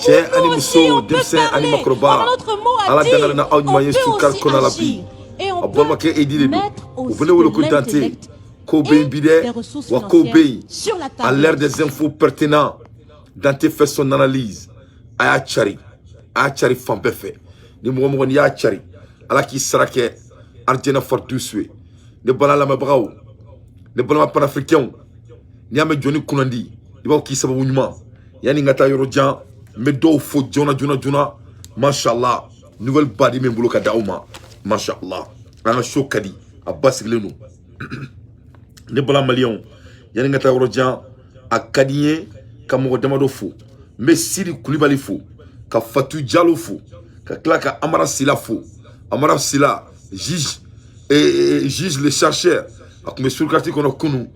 Cɛ ani Nous aussi, muso, on peut denmisɛn ani parler. makɔrɔba, On a notre mot à Ala dire. dangana na aw On ɲuman ye peut sukari aussi kɔnɔ la bi. agir. Et on A peut balimakɛ Edi de don. mettre U aussi bɛ ne wele de ko Dante. l'intellect Ko bɛ et yen bi dɛ, des ressources wa ko bɛ financières yen. sur la À table l'ère aussi. des infos pertinents, Dante fait son analyse. A y'a cari, a y'a cari fan bɛɛ fɛ. Ni mɔgɔ mɔgɔ n'i y'a cari, Ala k'i sara kɛ arijɛnɛ faridusu ye. Ne balima lamɛnbagaw, ne balima panafricains, n'i y'a mɛn jɔnni kunnandi, i b'a fɔ k'i sababu ɲuman. Yanni n ka taa yɔrɔ jan, n bɛ dɔw fo joona joona joona. Mashallah, nouvelle baden bɛ n bolo ka di aw ma. Mashallah, an ka show ka di, a basigilen don. Ne bala maliyɛnw, yanni n ka taa yɔrɔ jan, a ka di n ye ka mɔgɔ damadɔ fo. N bɛ Sidi Kulibali fo, ka Fatu Jalo fo, ka tila ka Amara Sila fo. Amara Sila, juge, juge le chercheur, a tun bɛ surukati kɔnɔ kunun,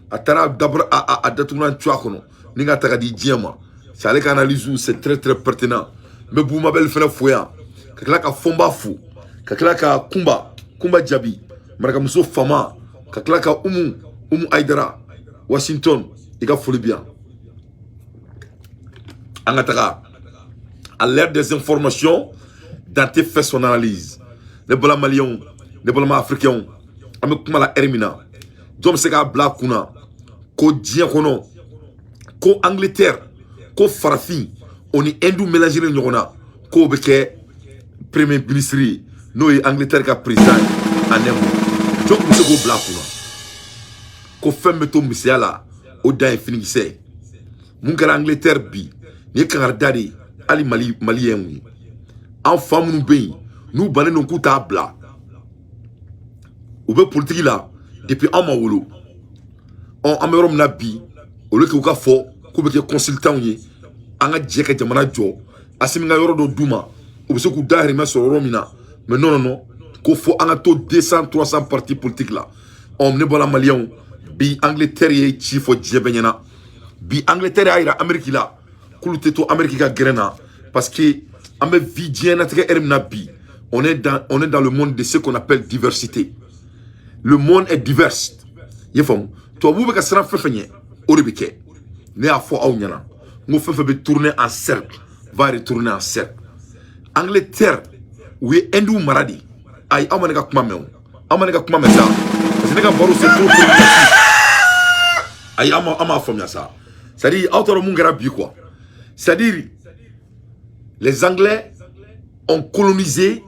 a taara dabara a datugulan cu a kɔnɔ ni ka ta ka di diɲɛ ma. C'est ale ka analyse, c'est très très pertinent. N bɛ Bumabel fɛnɛ fo yan, ka tila ka Fɔnba fo, ka tila ka Kunba Kunba Jaabi, marakamuso fama, ka tila ka Umu Aidara Washington, i ka foli bi yan. An ka taga. À l'ère des informations, Dante fait son analyse. Ne bala maliyɛnw, ne balima africains, an bɛ kuma la heure min na, jɔn bɛ se k'a bila a kunna ko diɲɛ kɔnɔ, ko Angleterre, ko farafin o ni Inde mélangé ɲɔgɔn na, k'o bɛ kɛ premier ministre ye, n'o ye Angleterre ka président ye? En un mot, jɔn tun bɛ se k'o bila a kunna ko fɛn bɛ to misɛnya la, o dan ye finikisɛ ye? Mun kɛra Angleterre bi, nin ye kangarida de ye hali Mali maliyɛnw ye. An fa minnu bɛ yen, n'u bannen don k'u t'a bila, u bɛ politiki la depuis an ma wolo. Ɔ, an bɛ yɔrɔ min na bi, olu k'u ka fɔ k'u bɛ kɛ consultant ye, an ka jɛ ka jamana jɔ. Asimi ka yɔrɔ dɔ d'u ma, u bɛ se k'u dahirimɛ sɔrɔ yɔrɔ min na. Mais non, non, non, ko fo an ka to 200 300 partis politiques la. Ɔ, ne bɔra maliyɛnw bi, Angleterre ye ci fɔ diɲɛ bɛɛ ɲɛna bi. Angleterre y'a yira Amérique la k'olu tɛ to Amérique ka gɛrɛn na, parce que an bɛ vie diɲɛnatigɛ heure min na bi, on est dans le monde de ce qu'on appelle diversité. Le monde est divers, i ye faamu? Tubabuw bɛ ka siran fɛn fɛn ɲɛ, o de bɛ kɛ. Ne y'a fɔ aw ɲɛna n ko fɛn fɛn bɛ tourner en cercle va retourner en cercle. Angleterre, u ye Inde mara de. Ayi, aw ma ne ka kuma mɛn o, aw ma ne ka kuma mɛn sa, parce que ne ka baro, c'est trop communicatif. Ayi, aw m'a faamuya sa. C'est à dire, aw t'a dɔn mun kɛra bi quoi. C'est à dire, les Anglais ont colonisé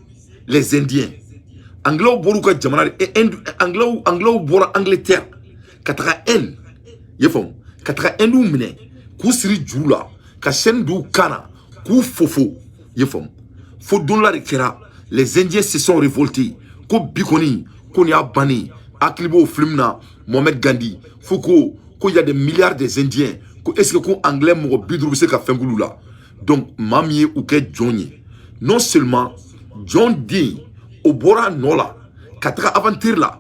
les Indiens. Anglais bɔr'u ka jamana de Inde. Anglais bɔra Angleterre ka taga Inde, i ye faamu, ka taga Inde minɛ k'u siri juru la, ka chaîne d'u kan na, k'u fofo, i ye faamu? Fo don la de kɛra, les Indiens se sont révoltés ko bi kɔni, ko nin y'a bannen. Hakili b'o film na, Mohamed Gandhi fo ko y a des milliards des Indiens, ko est ce que ko anglais mɔgɔ 50 bɛ se ka fɛn k'olu la? Donc maa min ye u kɛ jɔn ye, non seulement jɔn den, o bɔra a nɔ la ka taga aventure la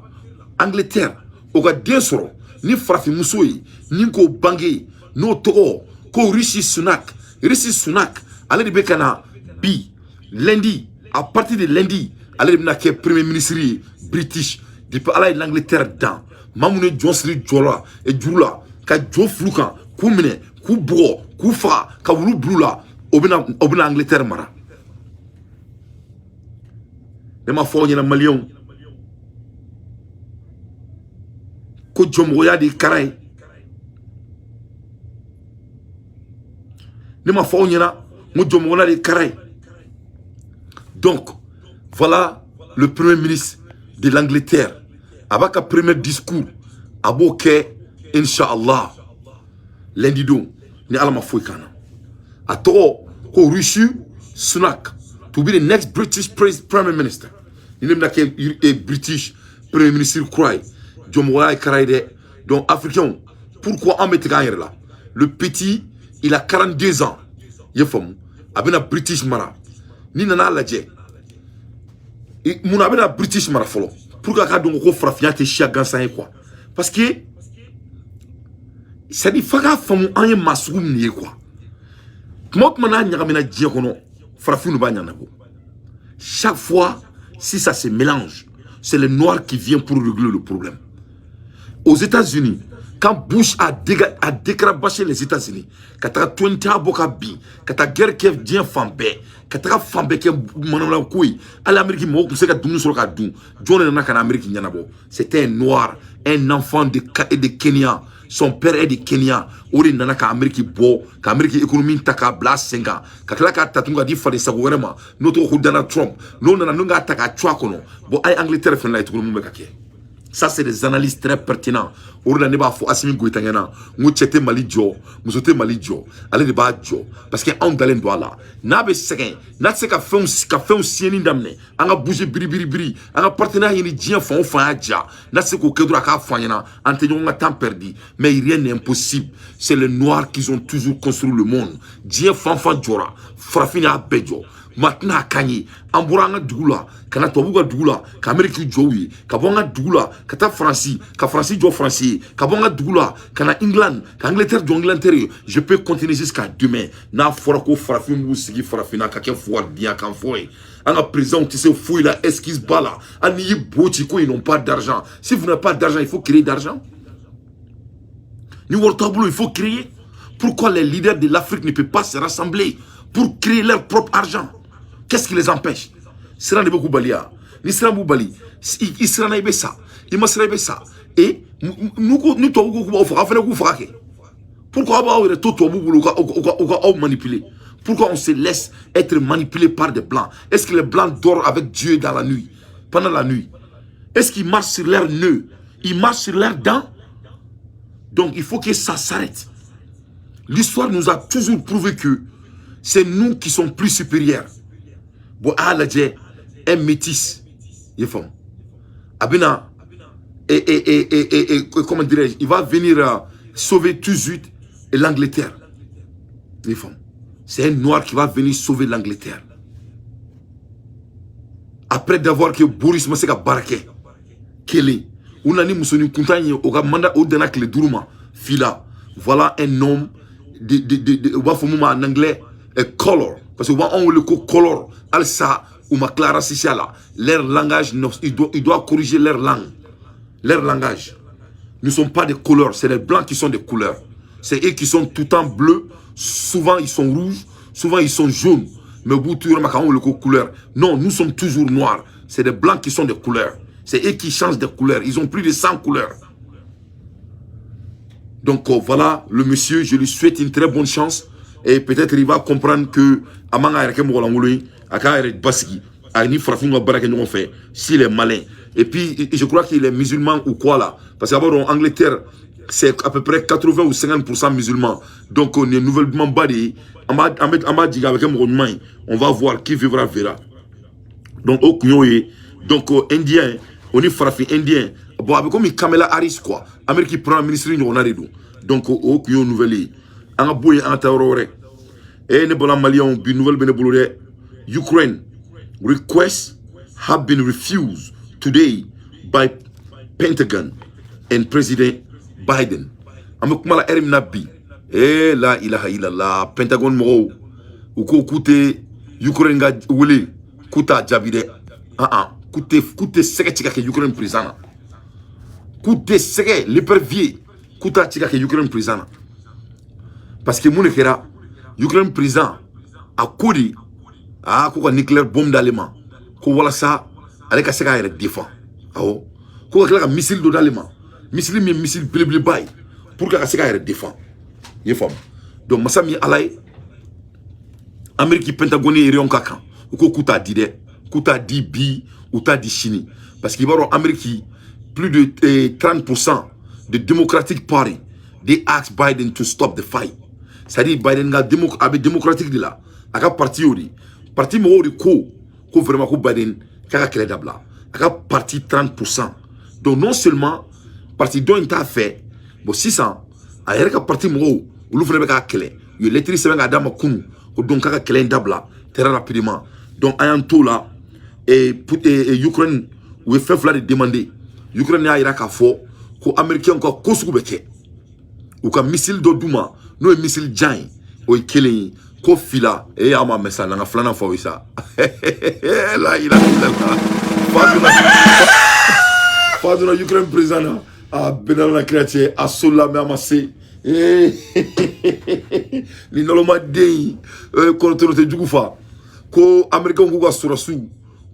Angleterre, o ka den sɔrɔ ni farafinmuso ye, ni k'o bange, n'o tɔgɔ ko Rishi Sunak. Rishi Sunak, ale de bɛ ka na bi lundi, à partir de lundi, ale de bɛna kɛ premier ministre ye british. Depuis Ala ye l'Angleterre dan, maa minnu ye jɔn siri jɔ la juru la, ka jɔ furu kan, k'u minɛ, k'u bugɔ, k'u faga, ka wulu bil'u la, o bɛna Angleterre mara. Ne ma fɔ aw ɲɛna maliyɛnw ko jɔnmɔgɔya de ye kara ye? Ne ma fɔ aw ɲɛna n ko jɔnmɔgɔya de ye kara ye? Donc voilà le premier ministre de l'Angleterre, a b'a ka premier discours, a b'o kɛ inshallah lundi don, ni Ala ma foyi k'an na. A tɔgɔ ko Rishi Sunak, to be the next British prime minister. Ni ne bɛna kɛ British premier ministre kura ye, jɔnmɔgɔya ye kara ye dɛ. Donc africains, pourquoi an bɛ tigɛ an yɛrɛ la? Le petit, il a 42 ans, i ye faamu? A bɛna British mara. Ni nana lajɛ munna a bɛna British mara fɔlɔ? Pour que a ka dɔn ko farafinya tɛ siya gansan ye quoi. Parce que c'est à dire, f'a k'a faamu an ye maa sugu min ye quoi. Tuma o tuma n'a ɲagamina diɲɛ kɔnɔ, farafinw de b'a ɲɛnabɔ. Chaque fois, si ça se mélange, c'est le noir qui vient pour régler le problème. Aux États-Unis, Quand Bush a décrabaché les États-Unis, ka taga tɔntiya bɔ ka bin, ka taa guerre kɛ diɲɛ fan bɛɛ, ka taga fan bɛɛ kɛ manamana ko ye, hali Amérique mɔgɔw tun se ka dumuni sɔrɔ ka dun, jɔn de nana ka na Amérique ɲɛnabɔ? C'était un Noir, un enfant de Kenya. Son père est de Kenya. O de nana ka Amérique bɔ, ka Amérique économie ta k'a bila a sen kan, ka tila k'a ta tun ka di faden sago wɛrɛ ma, n'o tɔgɔ ko Donald Trump. N'o nana, n'o k'a ta k'a cu a kɔnɔ. Bon, a ye Angleterre fɛnɛ lajɛ tuguni, mun bɛ ka kɛ? Ça, c'est des analyses très pertinentes. O de la ne b'a fɔ Assimi Goïta ɲɛna n ko cɛ tɛ Mali jɔ, muso tɛ Mali jɔ, ale de b'a jɔ, parce que anw dalen don a la. N'a bɛ sɛgɛn, n'a tɛ se ka fɛnw siɲɛni daminɛ, an ka bouger biribiribiri, an ka partenariat ɲini diɲɛ fan o fan y'a ja. N'a tɛ se k'o kɛ dɔrɔn, a k'a fɔ an ɲɛna, an tɛ ɲɔgɔn ka temps perdu. Mais rien n'est impossible. C'est les Noirs qui ont toujours construit le monde. Diɲɛ fan fan jɔra, farafin y'a bɛɛ jɔ. Maa tɛna a kan ye. An bɔra an ka dugu la ka na tubabuw ka dugu la ka Amérique jɔ u ye, ka bɔ an ka dugu la ka taa Faransi, ka Faransi jɔ Faransi ye, ka bɔ an ka dugu la ka na England, ka Angleterre jɔ Angleterre ye. Je peux continuer jusqu'à demain. N'a fɔra ko farafin b'u sigi farafinna ka kɛ fugaridenya kan fɔ ye, an ka président tɛ se foyi la, excuse b'a la. Hali n'i y'i bo ci ko ils n'ont pas d'argent. Si vous n'avez pas d'argent, il faut créer d'argent. Ni wari t'aw bolo, il faut créer. Pourquoi les leaders de l'Afrique ne peuvent pas se rassembler pour créer leur propre argent? Qu'est-ce qui les empêche? Siran de bɛ k'u bali ya. Ni siran b'u bali, i siranna, i bɛ sa, i ma siran, i bɛ sa. Et n'u ko, ni tubabu ko k'u b'aw faga, aw fana k'u faga kɛ. Pourquoi aw b'aw yɛrɛ to tubabu bolo u ka aw manipuler? Pourquoi on se laisse être manipulé par des Blancs? Est-ce que les Blancs dorment avec Dieu dans la nuit, pendant la nuit? Est-ce qu'ils marchent sur leurs nœuds? Ils marchent sur leurs dents. Donc il faut que ça s'arrête. L'histoire nous a toujours prouvé que c'est nous qui sommes plus supérieurs. Bon, a lajɛ, un métis, i faamu, a bɛna et comment dirais-je, il va venir sauver tout de suite l'Angleterre, i faamu. C'est un Noir qui va venir sauver l'Angleterre après d'avoir que Boris ma se ka baara kɛ kelen. U nana ni musonin kuntan ye, o ka mandat o danna tile 5 ma fila. Voilà un homme de u b'a fɔ mun ma en anglais, color, parce que u b'anw wele ko color. Halisa u ma tila racisme la. Leur langage, il doit corriger leur langue, leur langage. Nous ne sommes pas des couleurs, c'est les Blancs qui sont des couleurs. C'est eux qui sont tout le temps bleus, souvent ils sont rouges, souvent ils sont jaunes, mais au bout de tout le couleur. Non, nous sommes toujours noirs. C'est des Blancs qui sont des couleurs. C'est eux qui changent de couleurs. Ils ont plus de 100 couleurs. Donc voilà, le monsieur, je lui souhaite une très bonne chance. Et peut-être il va comprendre que a man ka yɛrɛ kɛ mɔgɔ lankolon ye, a k'a yɛrɛ basigi, a ni farafinw ka baara kɛ ɲɔgɔn fɛ, s'il est malin. Et puis je crois qu'il est musulman ou quoi là, parce que d'abord en Angleterre, c'est à peu près 80 ou 50% musulmans. Donc on est nouvelle ba de ye. An b'a jigin, a bɛ kɛ mɔgɔ ɲuman ye. On va voir, qui vivra verra. Donc o kun y'o ye. Donc Indien, o ni farafin Indien, bon, a bɛ komi Kamala Harris quoi, Amérique premier ministre ɲɔgɔnna de don. Donc o kun y'o nouvelle ye. An ka bɔ yen, an ka taa yɔrɔ wɛrɛ. E ne bɔra Maliyɛnw, bi nouvelle bɛ ne bolo dɛ. Ukraine requests have been refused today by Pentagon and President Biden. An bɛ kuma la ɛri min na bi, eh la ilaha illallah, Pentagon mɔgɔw, u ko k'u tɛ Ukraine ka wele, k'u t'a jaabi dɛ. Ah ah, k'u tɛ sɛgɛ ci ka kɛ Ukraine président na, k'u tɛ sɛgɛ l'épervier, k'u t'a ci ka kɛ Ukraine président na. Parce que mun de kɛra? Ukraine président a ko de, aa, ko ka nucléaire bombe d'ale ma, ko walasa ale ka se k'a yɛrɛ défend. Awɔ, ko ka tila ka missile dɔ d'ale ma, missile min ye missile belebeleba ye, pour que a ka se k'a yɛrɛ défend, i ye faamu. Donc masa min ye Ala ye, Amérique Pentagone ye réunion ka kan, u ko k'u t'a di dɛ, k'u t'a di bi, u t'a di sini. Parce que i b'a dɔn, Amérique, plus de 30% de Democratic Party, they asked Biden to stop the fight. C'est-à-dire Biden ka a bɛ démocratique de la, a ka parti y'o de parti mɔgɔw de ko ko vraiment ko Biden k'a ka kɛlɛ dabila, a ka parti 30%. Donc non seulement parti dɔ in t'a fɛ, bon, sisan a yɛrɛ ka parti mɔgɔw, olu fana bɛ k'a kɛlɛ. U ye lettre sɛbɛn k'a d'a ma kunun ko donc k'a ka kɛlɛ in dabila très rapidement. Donc an y'an t'o la. Et Ukraine, u ye fɛn fila de demander. Ukraine y'a yira k'a fɔ ko Américain ka ko sugu bɛ kɛ, u ka missile dɔ d'u ma, n'o ye missile jan ye, o ye kelen ye. Ko fila e y'a ma mɛn sa, n'an ka filanan fɔ aw ye sa. La ilaha illallah. Fa donna Ukraine président na. A bɛɛ na kira cɛ, a solila, mais a ma se. Ni nalomaden kɔnɔtɔrɔ tɛ jugu fa. Ko Américain k'u ka sɔrɔsiw,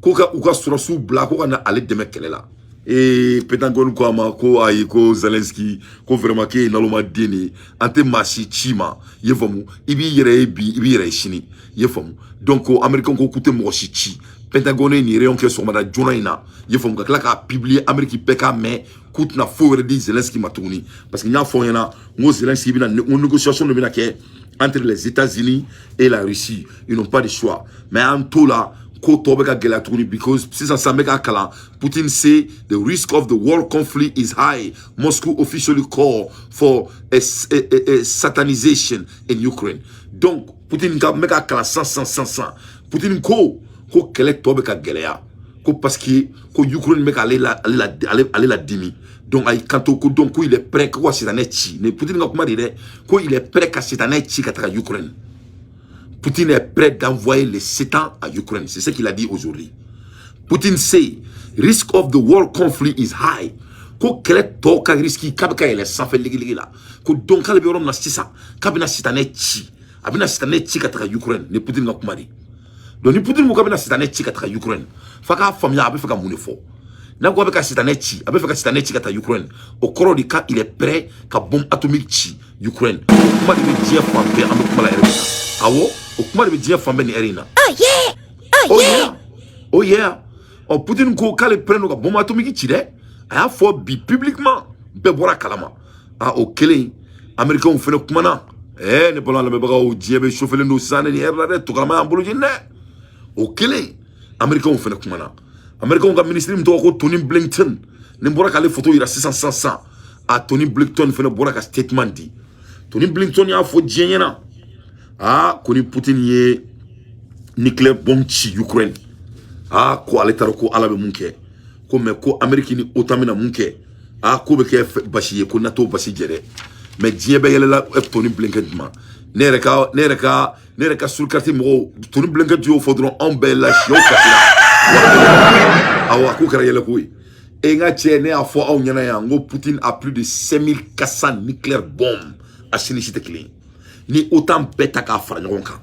ko ka u ka sɔrɔsiw bila ko ka na ale dɛmɛ kɛlɛ la. Ee, Pentagone ko a ma ko ayi, ko Zelensky, ko vraiment k'e ye nalomaden de ye, an tɛ maa si ci ma. I ye faamu? I b'i yɛrɛ ye bi, i b'i yɛrɛ ye sini. I ye faamu? Donc ko Américain ko k'u tɛ mɔgɔ si ci. Pentagone ye nin réunion kɛ sɔgɔmada joona in na, i ye faamu, ka tila k'a publier, Amérique bɛɛ k'a mɛn k'u tɛna foyi wɛrɛ di Zelensky ma tuguni, parce que n y'a fɔ aw ɲɛna n ko Zelensky bɛna, n ko négociation de bɛna kɛ entre les États-Unis et la Russie. Ils n'ont pas de choix. Mais an t'o la, ko tɔ bɛ ka gɛlɛya tuguni, because sisan sisan n bɛ k'a kalan: Putin say the risk of the world conflict is high. Moscow officially call for a satanization in Ukraine. Donc Putin ka, n bɛ k'a kalan sisan sisan sisan sisan, Putin ko ko kɛlɛ tɔ bɛ ka gɛlɛya, ko parce que ko Ukraine bɛ k'ale la ale la ale ale la dimi. Donc a y'i kanto ko donc ko il est prêt ko ka sitanɛ ci. Ni Putin ka kuma de dɛ, ko il est prêt ka sitanɛ ci ka taga Ukraine. Poutine est prêt d'envoyer les Satan à Ukraine. C'est ce qu'il a dit aujourd'hui. Poutine say risk of the world conflict is high. Ko kɛlɛ tɔ ka risque k'a bɛ ka yɛlɛ sanfɛ ligiligi la. Ko donc k'ale bɛ yɔrɔ min na sisan, k'a bɛna sitanɛ ci. A bɛna sitanɛ ci ka taga Ukraine. Ni Poutine ka kuma de. Donc ni Poutine ko k'a bɛna sitanɛ ci ka taga Ukraine, f'a k'a faamuya a bɛ fɛ ka mun de fɔ. N'a ko a bɛ ka sitanɛ ci, a bɛ fɛ ka sitanɛ ci ka taa Ukraine, o kɔrɔ de ka il est prêt ka bombe atomique ci Ukraine. O kuma de bɛ diɲɛ fan bɛɛ, an bɛ kuma la ɛrɛ min na. Awɔ, o kuma de bɛ diɲɛ fan bɛɛ ni ɛri in na. Oh yeah! Oh yeah! Oh yeah! Ɔ, Poutine ko k'ale prêt don ka bombe atomique ci dɛ. A y'a fɔ bi publiquement, bɛɛ bɔra kalama. A o kelen, Américains fɛnɛ kumana. Ɛɛ, ne balima lamɛnbagaw, diɲɛ bɛ chauffelen don sisan nin ɛri la dɛ, tokalama y'an bolo jeni dɛ. O kelen, Américains fɛnɛ kumana. Américains ka ministre min tɔgɔ ko Tony Blinken, ni n bɔra k'ale photo yira sisan sisan sisan, a Tony Blinken fɛnɛ bɔra ka statement di. Tony Blinken y'a fɔ diɲɛ ɲɛna, aa, ko ni Poutine ye nucléaire bombe ci Ukraine, aa, ko ale taara ko Ala bɛ mun kɛ, ko mais ko Amérique ni OTAN bɛna mun kɛ, aa, ko bɛ kɛ basi ye, ko NATO basi jɛ dɛ. Mais diɲɛ bɛɛ yɛlɛla Tony Blinken ma. Ne yɛrɛ ka surkati mɔgɔw, Tony Blinken y'o fɔ dɔrɔn, anw bɛɛ la siyɛw kasira. Awɔ, a ko kɛra yɛlɛko ye. E n ka cɛ, ne y'a fɔ aw ɲɛna yan n ko Poutine a plus de 5400 nucléaire bombe. A si ni si tɛ kelen ye. Ni OTAN bɛɛ ta k'a fara ɲɔgɔn kan,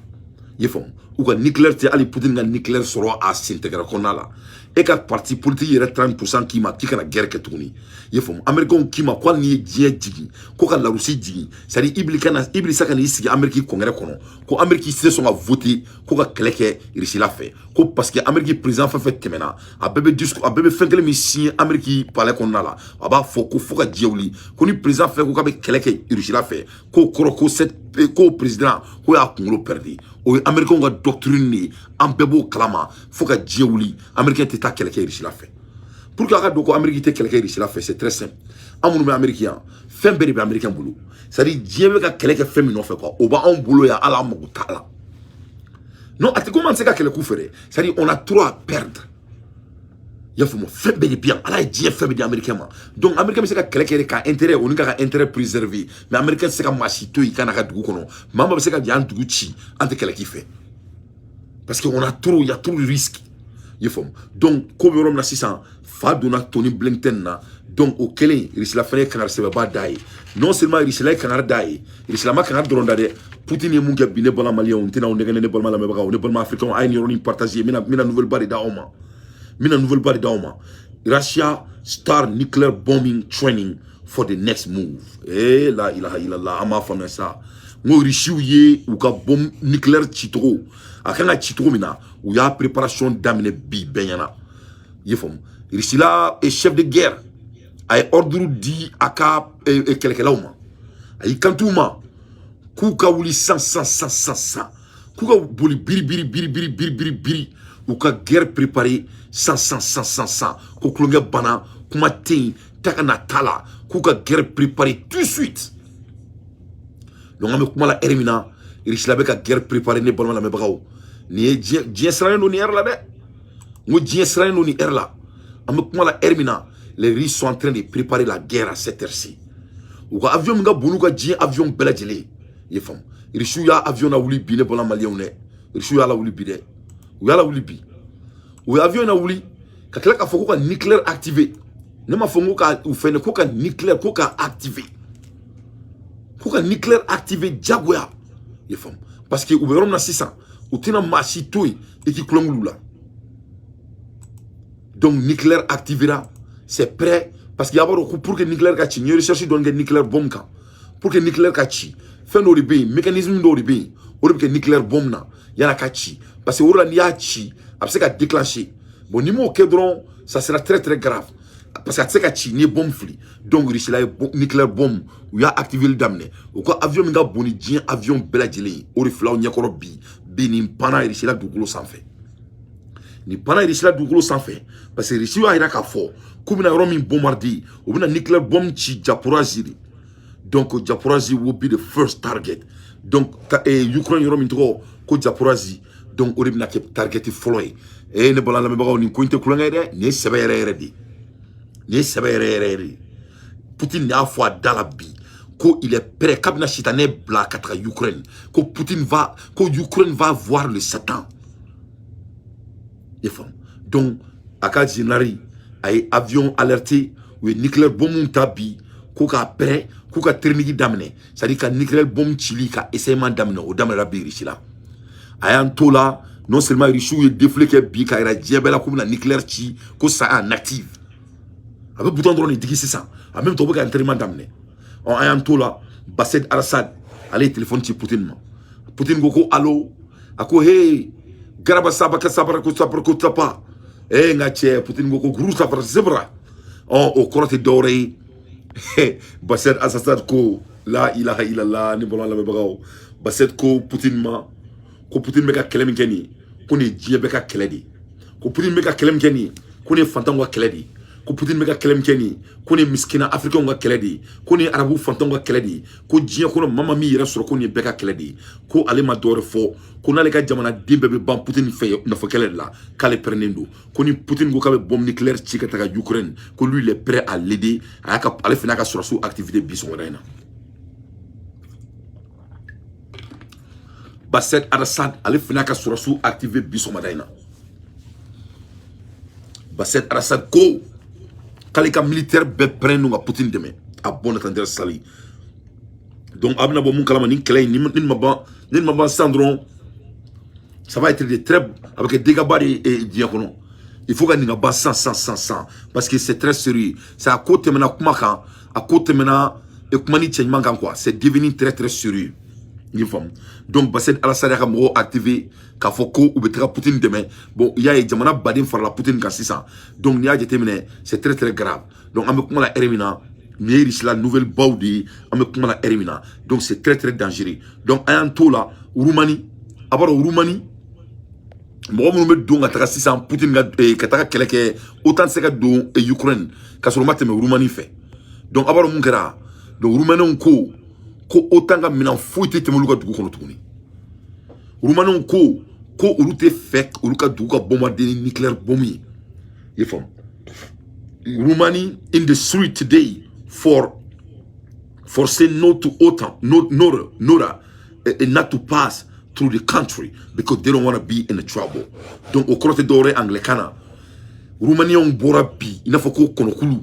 i ye faamu, u ka nucléaire tɛ hali Poutine ka nucléaire sɔrɔ a sen tɛgɛrɛ kɔnɔna la. E ka parti politique yɛrɛ 30% k'i ma k'i kana guerre kɛ tuguni, i ye faamu? Américains k'i ma ko hali n'i ye diɲɛ jigin, ko ka la Russie jigin, c'est à dire i kana i sa ka n'i sigi Amérique congrès kɔnɔ, ko Amérique tɛ sɔn ka voter ko ka kɛlɛ kɛ Russie la fɛ, ko parce que Amérique président fɛn fɛn tɛmɛna, a bɛɛ bɛ discours, a bɛɛ bɛ fɛn kelen min signer Amérique palais kɔnɔna la, a b'a fɔ ko fo ka diɲɛ wuli, ko ni président fɛn ko k'a bɛ kɛlɛ kɛ Russie la fɛ, k'o kɔrɔ ko cette ko président ko y'a kunkolo perdu. O ye Américains ka doctrine de ye, an bɛɛ b'o kalama. Fo ka diɲɛ wuli, Américain tɛ taa kɛlɛ kɛ Russie la fɛ. Pour que a ka dɔn ko Amérique tɛ kɛlɛ kɛ Russie la fɛ, c'est très simple. An minnu bɛ Amérique yan, fɛn bɛɛ de bɛ Américain bolo. C'est à dire diɲɛ bɛ ka kɛlɛ kɛ fɛn min nɔfɛ quoi, o b'anw bolo yan, hali an mago t'a la. Non, a tɛ komi an tɛ se ka kɛlɛ k'u fɛ dɛ, c'est à dire on a trop à perdre. I y'a faamu? Fɛn bɛɛ de bɛ yan, Ala ye diɲɛ fɛn bɛɛ di Américain ma. Donc Américain bɛ se ka kɛlɛ kɛ de ka intérêt o ni ka intérêt préserver, mais Américain tɛ se ka maa si to yen ka n'a ka dugu kɔnɔ. Maa maa bɛ se ka yan dugu ci, an tɛ kɛlɛ k'i fɛ, parce que on a trop, il y a trop de risques. I ye faamu? Donc ko bɛ yɔrɔ min na sisan, fa donna Tony Blinken na. Donc o kɛlen, Russie la fɛnɛ ye kangari sɛbɛnba da ye. Non seulement Russie la ye kangari da ye, Russie la ma kangari dɔrɔn da dɛ. Poutine ye mun kɛ bi, ne balima Maliyɛnw, n tɛna aw nɛgɛ, ne balima lamɛnbagaw, ne balima Africains, a ye nin yɔrɔnin partager. N bɛna nouvelle ba de d'aw ma, n bɛna nouvelle ba de d'aw ma. Russia start nuclear bombing training for the next move. Eh, la ilaha illallah. An b'a faamuya sa, n ko Russiw ye u ka bombe nucléaire cicogo, a kan ka ci cogo min na, u y'a préparation daminɛ bi bɛɛ ɲɛna. I ye faamu? Russie la chef de guerre a ye ordre di a ka kɛlɛkɛlaw ma, a y'i kanto u ma k'u ka wuli san san san san san, k'u ka boli biri biri biri biri biri biri biri, u ka guerre préparer san san san san san, ko tulonkɛ banna, kuma tɛ yen, ta ka na ta la, k'u ka guerre préparer tout de suite. Donc an bɛ kuma la heure min na, Russie la bɛ ka guerre préparer. Ne balima lamɛnbagaw, nin ye diɲɛ, diɲɛ sirannen don nin heure la dɛ. N ko diɲɛ sirannen don nin heure la. An bɛ kuma la heure min na, les Russes sont en train de préparer la guerre à cette heure-ci. U ka avion min ka bon n'u ka diɲɛ avion bɛɛ lajɛlen ye, i ye faamu? Russiw y'a avion lawuli bi, ne balima Maliyɛnw dɛ. Russiw y'a lawuli bi dɛ, u y'a lawuli bi. U ye avion lawuli ka tila k'a fɔ ko ka nucléaire activé. Ne m'a fɔ n ko ka u fɛnɛ ko ka nucléaire ko ka activer, ko ka nucléaire activer diyagoya, i ye faamu? Parce que u bɛ yɔrɔ min na sisan, u tɛna maa si to yen i k'i tulonkɛ olu la. Donc nucléaire activera, c'est prêt, parce que a b'a dɔn ko pour que nucléaire ka ci, n ye recherche dɔɔni kɛ nucléaire bombe kan. Pour que nucléaire ka ci, fɛn dɔw de bɛ yen, mécanisme dɔw de bɛ yen, o de bɛ kɛ nucléaire bombe na yan'a ka ci, parce que o de la n'i y'a ci, a bɛ se ka déclencher. Bon, n'i m'o kɛ dɔrɔn, ça sera très très grave, parce que a tɛ se ka ci n'i ye bombe fili. Donc Russie la ye nucléaire bombe, u y'a activer daminɛ. U ka avion min ka bon ni diɲɛ avion bɛɛ lajɛlen ye, o de filɛ aw ɲɛkɔrɔ bi. Bi nin panna Russie la dugukolo sanfɛ, nin panna Russie la dugukolo sanfɛ, parce que Russie y'a yira k'a fɔ k'u bɛna yɔrɔ min bombarder, u bɛna nucléaire bombe ci Zaporizhzhie de. Donc Zaporizhzhie will be the first target. Donc Ukraine yɔrɔ min tɔgɔ ko Zaporizhzhie, donc o de bɛna kɛ target fɔlɔ ye. E ne bala lamɛnbagaw, nin ko in tɛ kulonkɛ ye dɛ, nin ye sɛbɛ yɛrɛ yɛrɛ de ye, nin ye sɛbɛ yɛrɛ yɛrɛ yɛrɛ de ye. Poutine y'a fɔ a da la bi ko il est prêt, k'a bɛna sitanɛ bila ka taga Ukraine, ko Poutine va, ko Ukraine va voir le Satan, i faamu? Donc a ka général a ye avion alerté, u ye nucléaire bombe ta bi ko k'a prêt, k'u ka training daminɛ, c'est à dire ka nucléaire bombe cili ka essayement daminɛ. O daminɛra bi Russie la. A y'an to la, non seulement Russie ye défilé kɛ bi k'a yira diɲɛ bɛɛ la k'u bɛna nucléaire ci, ko ça en active, a bɛ bouton dɔrɔn de digi sisan, en même temps u bɛ ka entraînement daminɛ. Ɔ, an y'an to la, Bachar al-Assad ale ye téléphone ci Poutine ma. Poutine ko ko allo, a ko hey, garaba sabaka sabara ko sabara ko tapa eh n ka cɛ. Poutine ko ko guru sabara zebra. Ɔ, o kɔrɔ tɛ dɔwɛrɛ ye, Bachar al-Assad ko la ilaha illallah. Ni bɔra lamɛnbagaw, Bachar ko Poutine ma ko Poutine bɛ ka kɛlɛ min kɛ nin ye, ko nin ye diɲɛ bɛɛ ka kɛlɛ de ye. Ko Poutine bɛ ka kɛlɛ min kɛ nin ye, ko nin ye fantanw ka kɛlɛ de ye. Ko Poutine bɛ ka kɛlɛ min kɛ nin ye, ko nin ye misikina africainw ka kɛlɛ de ye, ko nin ye arabu fantanw ka kɛlɛ de ye, ko diɲɛ kɔnɔ maa min yɛrɛ sɔrɔ, ko nin ye bɛɛ ka kɛlɛ de ye. Ko ale ma dɔwɛrɛ fɔ, ko n'ale ka jamanaden bɛɛ bɛ ban Poutine fɛ nɔfɛ kɛlɛ de la, k'ale pɛrɛnnen don. Ko ni Poutine ko k'a bɛ bombe nucléaire ci ka taga Ukraine, ko lui il est prêt à l'aider. A y'a ka, ale fana y'a ka sɔrɔsiw activité bi sɔgɔmada in na. Bachar al-Assad ale fana y'a ka sɔrɔsiw activé bi sɔgɔmada in na. Bachar al-Assad ko k'ale ka militaire bɛɛ pɛrɛn don ka Poutine dɛmɛ a bon entendeur sali. Donc a bɛna bɔ mun kalama, nin kɛlɛ in ni ma ban, ni ma ban sisan dɔrɔn, ça va être de très, a bɛ kɛ dégâts ba de ye diɲɛ kɔnɔ. Il faut ka nin ka ban sisan sisan sisan sisan, parce que c'est très sérieux. C'est a ko tɛmɛna kuma kan, a ko tɛmɛna kuma ni cɛ ɲuman kan quoi, c'est devenu très très sérieux, i y'a faamu? Donc Bachar al-Assad y'a ka mɔgɔw activé k'a fɔ ko u bɛ taga Poutine dɛmɛ. Bon, i y'a ye, jamana baden farala Poutine kan sisan. Donc n'i y'a jateminɛ, c'est très très grave. Donc an bɛ kuma la heure min na, nin ye Russie la nouvelle baw de ye, an bɛ kuma la heure min na. Donc c'est très très dangereux. Donc an y'an to la, Roumanie, a b'a dɔn Roumanie mɔgɔ minnu bɛ don ka taga sisan Poutine ka ka taga kɛlɛ kɛ, OTAN tɛ se ka don Ukraine ka sɔrɔ u ma tɛmɛ Roumanie fɛ. Donc a b'a dɔn mun kɛra? Donc Roumaninw ko ko OTAN ka minɛn foyi tɛ tɛmɛ olu ka dugu kɔnɔ tuguni. Roumaninw ko ko olu tɛ fɛ olu ka dugu ka bombarder ni nucléaire bombe ye, i ye faamu? Roumanie in the street today for say no to OTAN, no no no not to pass through the country because they don't want to be in the trouble. Donc o kɔrɔ tɛ dɔwɛrɛ ye anglais kan na, Roumaniens bɔra bi i n'a fɔ ko kɔnɔkulu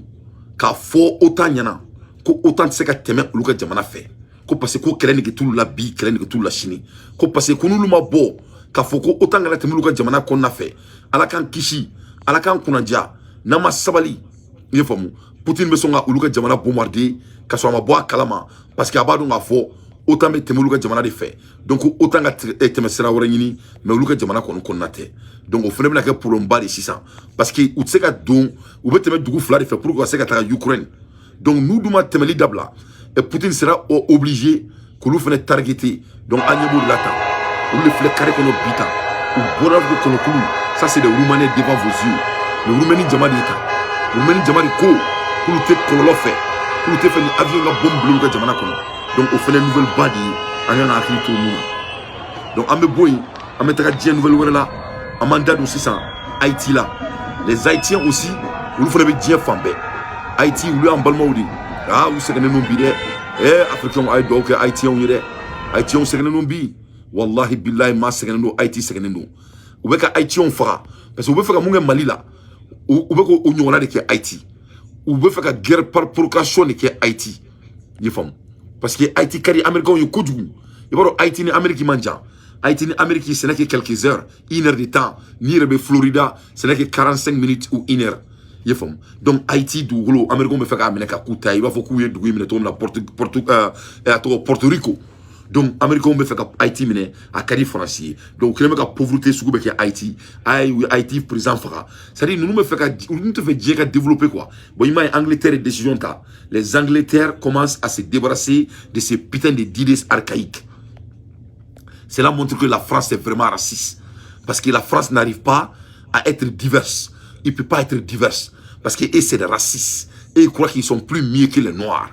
k'a fɔ OTAN ɲɛna ko OTAN tɛ se ka tɛmɛ olu ka jamana fɛ, ko parce que ko kɛlɛ nege t'olu la bi, kɛlɛ nege t'olu la sini, ko parce que ko n'olu ma bɔ k'a fɔ ko OTAN kana tɛmɛ olu ka jamana kɔnɔna fɛ, Ala k'an kisi, Ala k'an kunnaja, n'an ma sabali, i ye faamu, Poutine bɛ sɔn ka olu ka jamana bombarder ka sɔrɔ a ma bɔ a kalama, parce que a b'a dɔn k'a fɔ OTAN bɛ tɛmɛ olu ka jamana de fɛ. Donc OTAN ka tɛmɛ sira wɛrɛ ɲini, mais olu ka jamana kɔni kɔnɔna tɛ. Donc o fana bɛna kɛ problème ba de sisan, parce que u tɛ se ka don, u bɛ tɛmɛ dugu fila de fɛ pour que ka se ka taga Ukraine. Donc n'u dun ma tɛmɛli dabila, et Poutine sera obligé k'olu fana targeter. Donc an ɲɛ b'olu la tan, olu de filɛ carré kɔnɔ bi tan, u bɔra ko kɔnɔkulu. Ça c'est des Roumanais devant vos yeux. Le Roumanie jama de ye tan, Roumanie jama de ko k'olu tɛ kɔlɔlɔ fɛ, k'olu tɛ fɛ ni avion ka bombe bila olu ka jamana kɔnɔ. Donc o fana nouvelle ba de ye, an kan ka hakili to mun na. Donc an bɛ bɔ yen, an bɛ taga diɲɛ nouvelle wɛrɛ la. An b'an da don sisan Haïti la. Les Haïtiens aussi, olu fana bɛ diɲɛ fan bɛɛ. Haïti, olu y'an balimaw de ye. Ah, u sɛgɛnnen don bi dɛ. Africains, a ye dugawu kɛ Haïtiens ye dɛ. Haïtiens sɛgɛnnen don bi, wallahi billahi, maa sɛgɛnnen don, Haïti sɛgɛnnen don. U bɛ ka Haïtiens faga parce que u bɛ fɛ ka mun kɛ Mali la, u bɛ k'o ɲɔgɔnna de kɛ Haïti. U bɛ fɛ ka guerre par procuration de kɛ Haïti, i ye faamu, parce que Haïti ka di Américains ye kojugu. I b'a dɔn, Haïti ni Amérique man jan. Haïti ni Amérique, ce n'est que quelques heures, une heure de temps. N'i yɛrɛ bɛ Florida, ce n'est que 45 minutes ou une heure, i ye faamu. Donc Haïti dugukolo, Américains bɛ fɛ k'a minɛ ka k'u ta ye, i b'a fɔ k'u ye dugu in minɛ cogo min na, Porto Porto a tɔgɔ Porto Rico. Donc Américains bɛ fɛ ka Haïti minɛ, a ka di Faransi ye. Donc u kɛlen bɛ ka pauvreté sugu bɛ kɛ Haïti. A ye u ye Haïti président faga. C'est à dire, ninnu bɛ fɛ ka, ninnu tɛ fɛ diɲɛ ka développer, quoi. Bon, i m'a ye, Angleterre ye décision ta. Les Angleterre commencent à se débarrasser de ces putains de d'idées archaïques. Cela montre que la France est vraiment raciste, parce que la France n'arrive pas à être diverse. Il peut pas être diverse parce que eux, c'est des racistes et ils croient qu'ils sont plus mieux que les Noirs.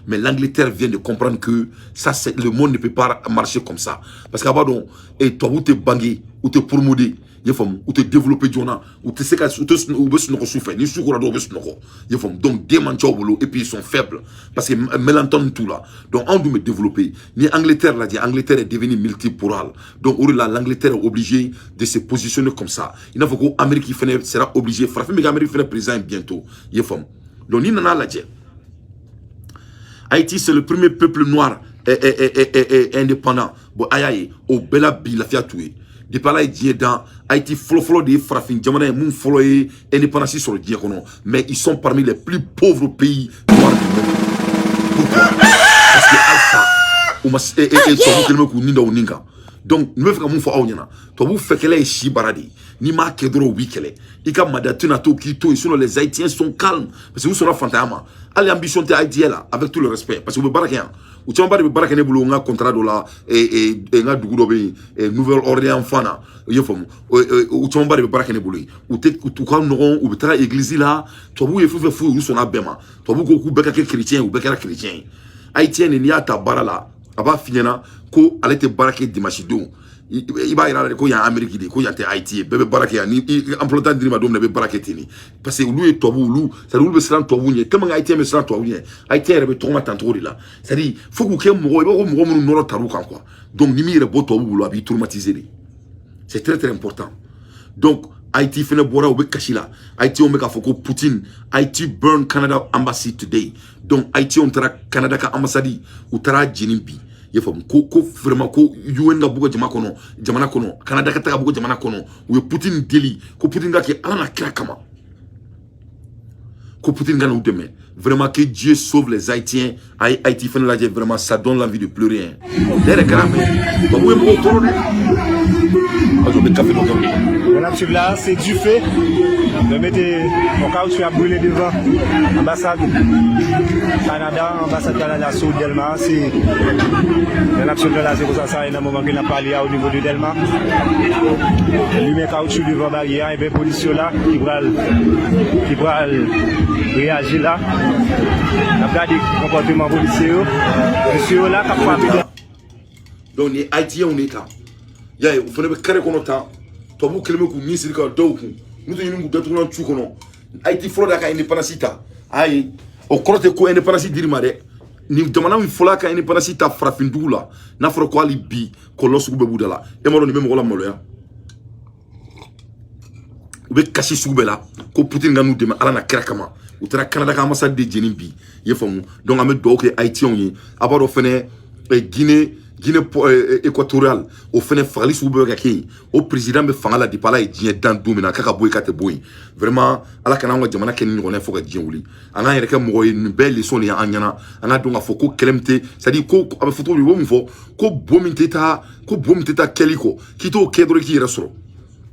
Mais l'Angleterre vient de comprendre que ça, c'est, le monde ne peut pas marcher comme ça. Parce qu'à dɔn, et tubabu tɛ bange, u tɛ promoder, i ye faamu, u tɛ développer joona, u tɛ se ka, u tɛ, u bɛ sunɔgɔ su fɛ, ni su kora dɔrɔn u bɛ sunɔgɔ, i ye faamu. Donc den man ca u bolo et puis ils sont faibles parce que mélanton t'u la. Donc anw dun bɛ développer. Ni Angleterre lajɛ, Angleterre est devenue multipolaire. Donc o de la, l'Angleterre est obligée de se positionner comme ça. I n'a fɔ ko Amérique fɛnɛ sera obligée, farafin bɛ kɛ Amérique fɛnɛ président bientôt, i ye faamu. Donc n'i nana lajɛ, Haïti, c'est le premier peuple noir est indépendant. Bon, a y'a ye, o bɛɛ la bi, lafiya t'u ye. Depuis Ala ye diɲɛ dan, Haïti fɔlɔfɔlɔ de ye farafin jamana ye mun fɔlɔ ye indépendance sɔrɔ diɲɛ kɔnɔ. Mais ils sont parmi les plus pauvres pays noirs du monde. Pourquoi? Parce que halisa u ma tubabu kɛlen bɛ k'u nin da u nin kan. Donc n bɛ fɛ ka mun fɔ aw ɲɛna? Tubabu fɛ kɛlɛ ye si baara de ye. N'i m'a kɛ dɔrɔn, u b'i kɛlɛ. I ka mada tɛna to k'i to yen. Sinon les Haïtiens sont calmes parce que u sɔnna fantanya ma. Hali ambition tɛ Haïtien la, avec tout le respect, parce que u bɛ baara kɛ yan. U camanba de bɛ baara kɛ ne bolo n ka contrat dɔ la, n ka dugu dɔ bɛ yen, Nouvelle-Orléans fan na, i ye faamu. U camanba de bɛ baara kɛ ne bolo yen. U tɛ, u ka nɔgɔn, u bɛ taga église la. Tubabuw ye fɛn fɛn f'u ye, u sɔnna bɛɛ ma. Tubabuw ko k'u bɛɛ ka kɛ chrétien, u bɛɛ kɛra chrétien ye. Haïtien nin, n'i y'a ta baara la, a b'a f'i ɲɛna ko ale tɛ baara kɛ dimanche don. I b'a yira de ko yan Amérique de, ko yan tɛ Haïti ye. Bɛɛ bɛ baara kɛ yan. Ni emploi temps dir'i ma don min na, i bɛ baara kɛ ten de, parce que olu ye tubabu, olu, c'est à dire, olu bɛ siran tubabu ɲɛ tellement que Haïtien bɛ siran tubabu ɲɛ. Haïtien yɛrɛ bɛ tɔgɔma tan cogo de la. C'est à dire, fo k'u kɛ mɔgɔ, i b'a fɔ ko mɔgɔ minnu nɔrɔ tar'u kan, quoi. Donc ni m'i yɛrɛ bɔ tubabu bolo, a b'i traumatiser de. C'est très très important. Donc Haïti fɛnɛ bɔra, u bɛ kasi la. Haïtiens bɛ k'a fɔ ko Poutine, Haïti burn Canada embassy today. Donc Haïtiens taara Canada ka ambassade, u taara jeni bi, i y'a faamu. Ko vraiment, ko UN ka bɔ ka jama kɔnɔ, jamana kɔnɔ, Canada ka taga bɔ jamana kɔnɔ. U ye Poutine deli ko Poutine ka kɛ Ala na kira kama, ko Poutine ka n'u dɛmɛ. Vraiment, que Dieu sauve les Haïtiens. A ye Haïti fɛnɛ lajɛ, vraiment, ça donne l'envie de pleurer, hein. Ne yɛrɛ kɛra mɛ tubabu ye mɔgɔw tɔɔrɔ dɛ. A jɔ, bɛ kafe dɔ kɛ. On a là, c'est du feu. De mettre au caoutchouc à brûler devant l'ambassade Canada, ambassade Canada sur Delmas. C'est l'action de la c'est ça, il y a un moment qu'il n'a pas parlé au niveau de Delmas. Lumière caoutchouc devant barrière, et bien policiers là qui va réagir là. On a regardé le comportement policier. Monsieur là, qui a frappé. Donc ni Haïtiens de ta y'a ye, u fana bɛ carré kɔnɔ tan. Tubabu kɛlen bɛ k'u min siri ka dɔw kun, n'u tɛ ɲini k'u datugulan cu kɔnɔ. Haïti fɔlɔ de y'a ka indépendance ta. Ayi, o kɔrɔ tɛ ko indépendance dir'i ma dɛ. Nin jamana min fɔlɔ ka indépendance ta farafin dugu la, n'a fɔra ko hali bi kɔlɔlɔ sugu bɛɛ b'u da la, e m'a dɔn nin bɛ mɔgɔ la maloya. U bɛ kasi sugu bɛɛ la ko Poutine ka n'u dɛmɛ Ala na kira kama. U taara Canada ka ambassade de jeni bi, i ye faamu. Donc an bɛ dugawu kɛ Haïtiens ye. A b'a dɔn fɛnɛ, Guinée équatoriale, o fɛnɛ fagali sugu bɛɛ bɛ ka kɛ yen. O président bɛ fanga la depuis Ala ye diɲɛ dan don min na, k'a ka bɔ yen, k'a tɛ bɔ yen. Vraiment, Ala kana an ka jamana kɛ ni ɲɔgɔnna ye fo ka diɲɛ wuli. An k'an yɛrɛ kɛ mɔgɔ ye. Nin bɛɛ ye leçon de ye an ɲɛna. An ka dɔn k'a fɔ ko kɛlɛ min tɛ, c'est à dire, ko a bɛ fɔ cogo di, u bɛ mun fɔ, ko bo min tɛ taa, ko bo min tɛ taa kɛli kɔ, k'i t'o kɛ dɔrɔn k'i yɛrɛ sɔrɔ,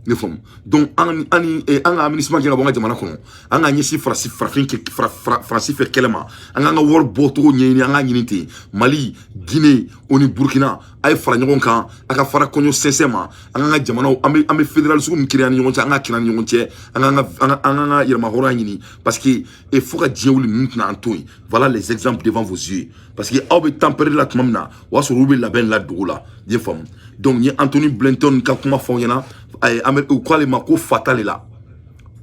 ne faamu. Donc an an ni an ka aménagement kɛ ka bɔ an ka jamana kɔnɔ, an ka ɲɛsin Faransi, farafin Faransi fɛ kɛlɛ ma. An k'an ka wari bɔcogo ɲɛɲini, an k'a ɲini ten. Mali, Guinée, o ni Burkina, a ye fara ɲɔgɔn kan, a ka fara kɔɲɔ sɛnsɛn ma. An k'an ka jamanaw, an bɛ fédéral sugu min créer an ni ɲɔgɔn cɛ, an ka créer an ni ɲɔgɔn cɛ. An k'an ka yɛrɛmahɔrɔnya ɲini, parce que fo ka diɲɛ wuli, ninnu tɛna an to yen. Voilà les exemples devant vos yeux, parce que aw bɛ temps perdu la tuma min na, o y'a sɔrɔ olu bɛ labɛn la dugu la, i ye faamu. Donc n ye Anthony Blinken ka kuma fɔ aw ɲɛna. U k'ale ma ko fata de la.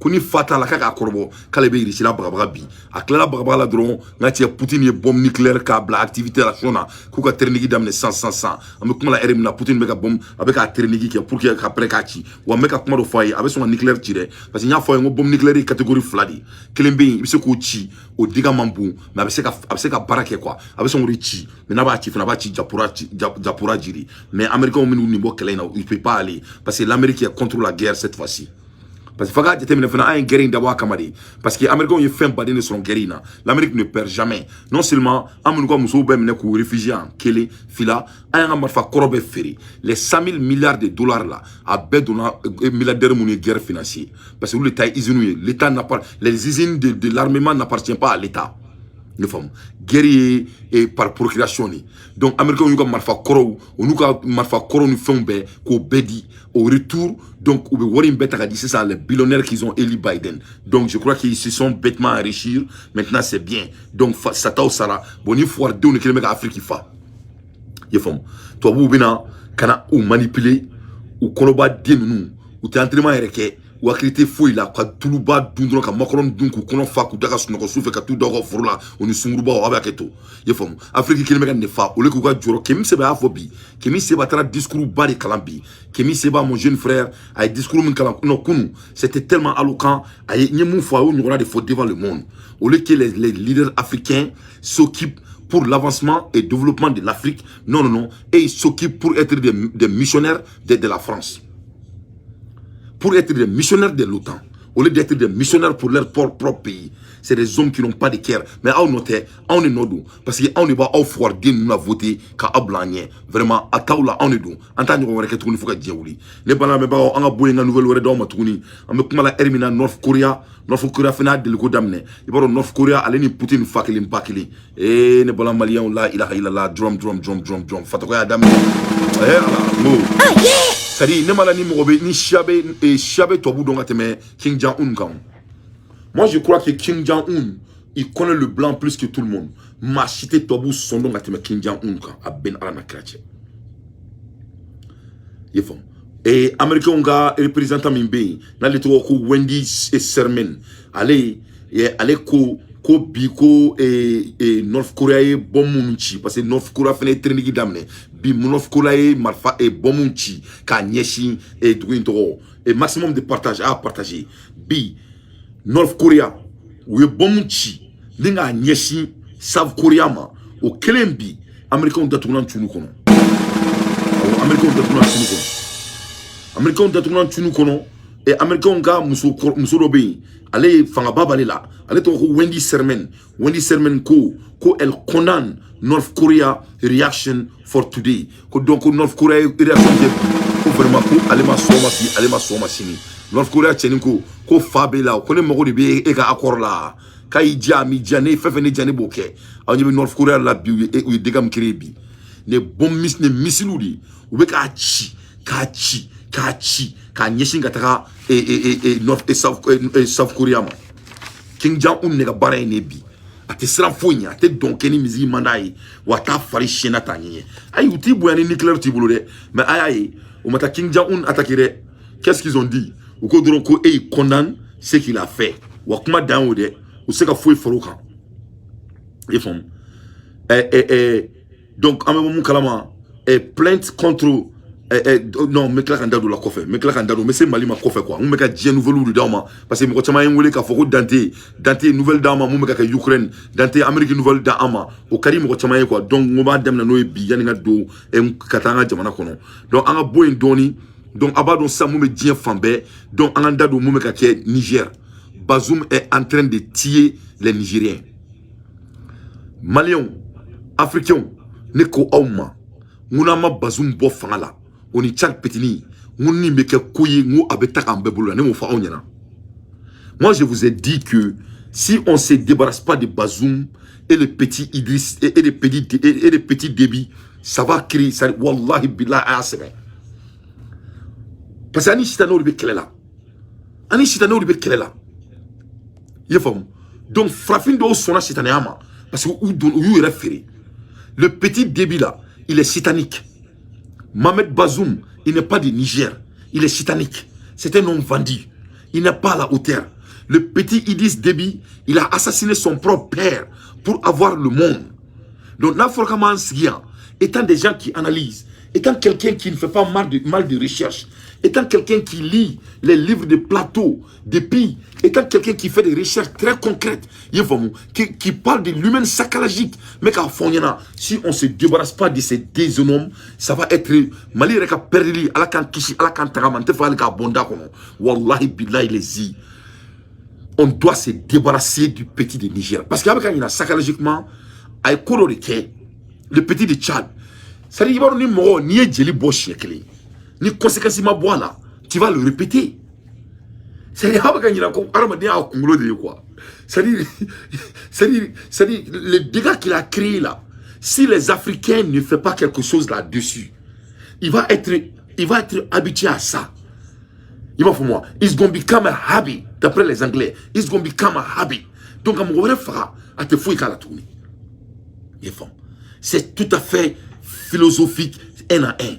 Ko ni fa t'a la k'a k'a kɔrɔbɔ k'ale bɛ Russie la bagabaga bi. A tilala bagabaga la dɔrɔn, n ka cɛ, Poutine ye bombe nucléaire k'a bila activité la na k'u ka training daminɛ sisan sisan sisan. An bɛ kuma la heure min na, Poutine bɛ ka bombe, a bɛ k'a training kɛ pour que ka prêt k'a ci. Wa n bɛ ka kuma dɔ fɔ a ye, a bɛ sɔn ka nucléaire ci dɛ, parce que n y'a fɔ a ye n ko bombe nucléaire ye catégorie fila de ye. Kelen bɛ yen, i bɛ se k'o ci, o dégâts man bon, mais a bɛ se ka baara kɛ quoi. A bɛ sɔn k'o de ci, mais n'a b'a ci fana, a b'a ci japura japura jiri. Mais Américains minnu nin bɔ kɛlɛ in na, il peut pas aller, parce que l'Amérique est contre la guerre cette fois-ci, parce que fo k'a jateminɛ fana, an ye guerre in dabɔ a kama de, parce que Américains ye fɛn baden de sɔrɔ guerre in na. L'Amérique ne perd jamais. Non seulement an minnu ka musow bɛɛ minɛ k'u réfugier yan, kelen fila, an y'an ka marifa kɔrɔ bɛɛ feere, les 100 000 milliards de dollars là, a bɛɛ donna milliardaires minnu ye guerre financier, parce que olu de ta ye usines ye. L'État n'a pas les usines de l'armement, n'appartient pas à l'État. Ne faamu, guerre ye par procuration de. Donc Américains y'u ka marifa kɔrɔw, u n'u ka marifa kɔrɔw ni fɛnw bɛɛ k'o bɛɛ di au retour. Donc u bɛ wari in bɛɛ ta ka di sisan les billionnaires qu'ils ont élu Biden. Donc je crois qu'ils se sont bêtement enrichir maintenant, c'est bien. Donc sataw sara. Bon, ni fuwaridenw de kelen bɛ ka Afrique fa, i ye faamu. Tubabuw bɛna ka na u manipuler, u kɔnɔba den ninnu, u tɛ entraînement yɛrɛ kɛ, u hakili tɛ foyi la, ka tuluba dun dɔrɔn, ka makɔrɔni dun k'u kɔnɔ fa, k'u da ka sunɔgɔ su fɛ, ka t'u da u ka foro la, o ni sungurubaw. Aw bɛ hakɛ to, i ye faamu. Afiriki kelen bɛ ka nin de fa au lieu k'u ka jɔrɔ. Kemi Seba y'a fɔ bi, Kemi Seba taara discours ba de kalan bi. Kemi Seba, mon jeune frère, a ye discours min kalan, non, kunu, c'était tellement éloquent. A ye n ye mun fɔ, a y'o ɲɔgɔnna de fɔ devant le monde. Au lieu que les leaders africains s'occupent pour l'avancement et développement de l'Afrique, non, non, non, et ils s'occupent pour être des missionnaires de la France, pour être des missionnaires de l'OTAN, au lieu d'être des missionnaires pour leur propre pays. C'est des hommes qui n'ont pas de cœur. Mais aw nɔ tɛ, anw de nɔ don, parce que anw de b'aw fugariden ninnu na voter ka aw bila an ɲɛ. Vraiment, a t'aw la, anw de don. An t'a ɲɔgɔn wɛrɛ kɛ tuguni fo ka diɲɛ wuli. Ne balimakɛbagaw, an ka bɔ yen, ka nouvelle wɛrɛ d'aw ma tuguni. An bɛ kuma la heure min na, North Korea, North Korea fana y'a deliko daminɛ. I b'a dɔn, North Korea ale ni Poutine fa kelen ba kelen. Ee, ne balima Maliyɛnw, la ilaha illallah, drum drum drum drum drum, fatɔkɔ y'a daminɛ. Ee ala, n ko c'est à dire ne ma la ni mɔgɔ bɛ ni siya bɛ siya bɛ tubabu dɔn ka tɛmɛ Kim Jong Un kan. Moi, je crois que Kim Jong Un, il connaît le blanc plus que tout le monde. Maa si tɛ tubabu sɔn dɔn ka tɛmɛ Kim Jong Un kan, a bɛɛ ni Ala na kira cɛ. I ye faamu. Et Américains ka représentant min bɛ yen, n'ale tɔgɔ ko Wendy Sherman, ale ko bi ko North Korea ye bombe minnu ci, parce que North Korea fana ye training daminɛ bi. North Korea ye marifa bombe ci k'a ɲɛsin dugu in tɔgɔ. Maximum de partage, a y'a partager bi. North Korea u ye bombe ci ni k'a ɲɛsin South Korea ma. O kelen bi, Américains datugulan tunu kɔnɔ. Awɔ, Américains datugulan tunu kɔnɔ, Américains datugulan tunu kɔnɔ. Américains ka muso dɔ bɛ yen, ale ye fangaba b'ale la, ale tɔgɔ ko Wendy Sherman. Wendy Sherman ko elle condamne North Korea reaction for today. Ko donc ko North Korea ye réaction kɛ bi, ko vraiment ko ale ma sɔn ma bi, ale ma sɔn ma sini. North Korea cɛnin ko fa b'e la, ko ne mago de bɛ e ka accord la, k'a y'i diya a m'i diya, ne ye fɛn fɛn ne diya, ne b'o kɛ. Aw ɲɛ bɛ North Korea la bi, u ye dégâts min créé bi, ne bombe, ne missile de u bɛ k'a ci, k'a ci, k'a ci, k'a ɲɛsin ka taga North e South South Korea ma. Kim Jong Un ne ka baara ye ne bi, a tɛ siran foyi ɲɛ, a tɛ dɔn kɛ ni misiri man d'a ye, wa a t'a fari siɲɛna t'a ɲɛ. Ayi, u t'i bonya ni nucléaire t'i bolo dɛ. Mais a y'a ye, u ma taa Kim Jong Un attaquer dɛ. Qu'est-ce qu'ils ont dit? U ko dɔrɔn ko e il condamne ce qu'il a fait. Wa kuma dan y'o dɛ, u tɛ se ka foyi far'o kan, i faamu. Ɛ ɛ ɛ donc an bɛ bɔ mun kalama? Plainte contre non, n bɛ tila ka n da don o la kɔfɛ, n bɛ tila ka n da don, n bɛ se Mali ma kɔfɛ quoi. N bɛ ka diɲɛ nouvelle de d'aw ma, parce que mɔgɔ caman ye n wele k'a fɔ ko Dante, Dante nouvelle d'an ma, mun bɛ ka kɛ Ukraine, Dante Amérique nouvelle d'an ma, o ka di mɔgɔ caman ye quoi. Donc n ko b'a daminɛ n'o ye bi, yanni n ka don ka taa an ka jamana kɔnɔ. Donc an ka bɔ yen dɔɔni. Donc a b'a dɔn sisan mun bɛ diɲɛ fan bɛɛ. Donc an ka da don mun bɛ ka kɛ Niger. Bazoum est en train de tuer les Nigériens. Maliens, Africains, ne ko aw ma n ko n'an ma Bazoum bɔ fanga la, o ni Tchad petini, n ko nin bɛ kɛ ko ye, n ko a bɛ ta k'an bɛɛ bolo la. Ne m'o fɔ aw ɲɛna? Moi, je vous ai dit que si on se débarrasse pas de Bazoum et le petit Idriss et le petit Déby, ça va créer ça. Wallahi billahi, a y'a sɛbɛn, parce que ani sitanɛw de bɛ kɛlɛ la, ani sitanɛw de bɛ kɛlɛ la, i ye faamu. Donc farafin dɔw sɔnna sitanɛya ma, parce que u don, u y'u yɛrɛ feere. Le petit Déby là, il est satanique. Mohamed Bazoum, il n'est pas du Niger, il est satanique. C'est un homme vendu, il n'est pas à la hauteur. Le petit Idriss Déby, il a assassiné son propre père pour avoir le monde. Donc n'a fɔra k'an sigi yan, étant des gens qui analysent, étant quelqu'un qui ne fait pas mal de recherche, étant quelqu'un qui lit les livres de Plateau, depuis, étant quelqu'un qui fait des recherches très concrètes, qui parle de l'humain psychologique, mais k'a fɔ ɲɛna, si on ne se débarrasse pas de ces deux hommes, ça va être Mali yɛrɛ ka perdre. Ala k'an kisi, Ala k'an tagama, n tɛ fɛ hali k'a bɔ n da kɔnɔ. Wallahi billahi les, on doit se débarrasser du petit de Niger. Parce que a bɛ ka ɲina psychologiquement, a ye ko dɔ de kɛ, le petit de Tchad. C'est-à-dire, i b'a dɔn, ni mɔgɔ n'i ye jeli bɔ siɲɛ kelen, ni conséquence ma bɔ a la, tu vas le répéter. C'est-à-dire, a bɛ ka ɲina ko hadamadenya y'a kunkolo de ye quoi. C'est-à-dire, le dégât qu'il a créé là, si les Africains ne font pas quelque chose là-dessus, il va être habitué à ça. Il va pour moi. It's going to become a habit. D'après les Anglais, it's going to become a habit. Donc, a mɔgɔ wɛrɛ faga, a tɛ foyi k'a la tuguni. I ye faamu? C'est tout à fait philosophique, un à un.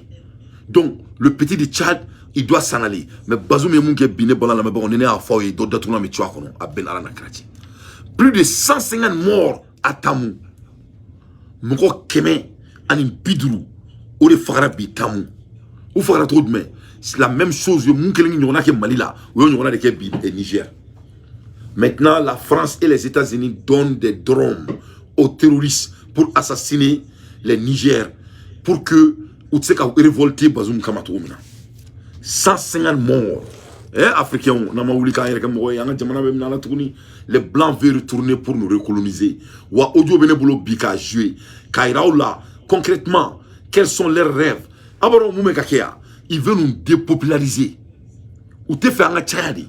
Donc, le petit de Tchad, il doit s'en aller. Mais Bazoum ye mun kɛ bi, ne bɔra lamɛnbagaw, ni ne y'a fɔ aw ye, dɔ datugulan bɛ cu a kɔnɔ, a bɛn Ala na kira cɛ. Plus de 150 morts à Tamou. Mɔgɔ 150, o de fagara bi Tamu. U fagara cogo jumɛn? C'est la même chose, u ye mun kelen ɲɔgɔnna kɛ Mali la, u y'o ɲɔgɔnna de kɛ bi Niger. Maintenant, la France et les États-Unis donnent des drones aux terroristes pour assassiner les Niger, pour que u tɛ se ka révolter Bazoum kama cogo min na. 150 morts. Eh, Africains, n'an ma wuli k'an yɛrɛ kɛ mɔgɔ ye, an ka jamana bɛ minɛ an la tuguni. Les Blancs veulent retourner pour nous recoloniser. Wa audio bɛ ne bolo bi k'a jouer, k'a yira aw la concrètement quels sont leurs rêves. Aw b'a dɔn mun bɛ ka kɛ yan? Ils veulent nous dépopulariser. U tɛ fɛ an ka caya de.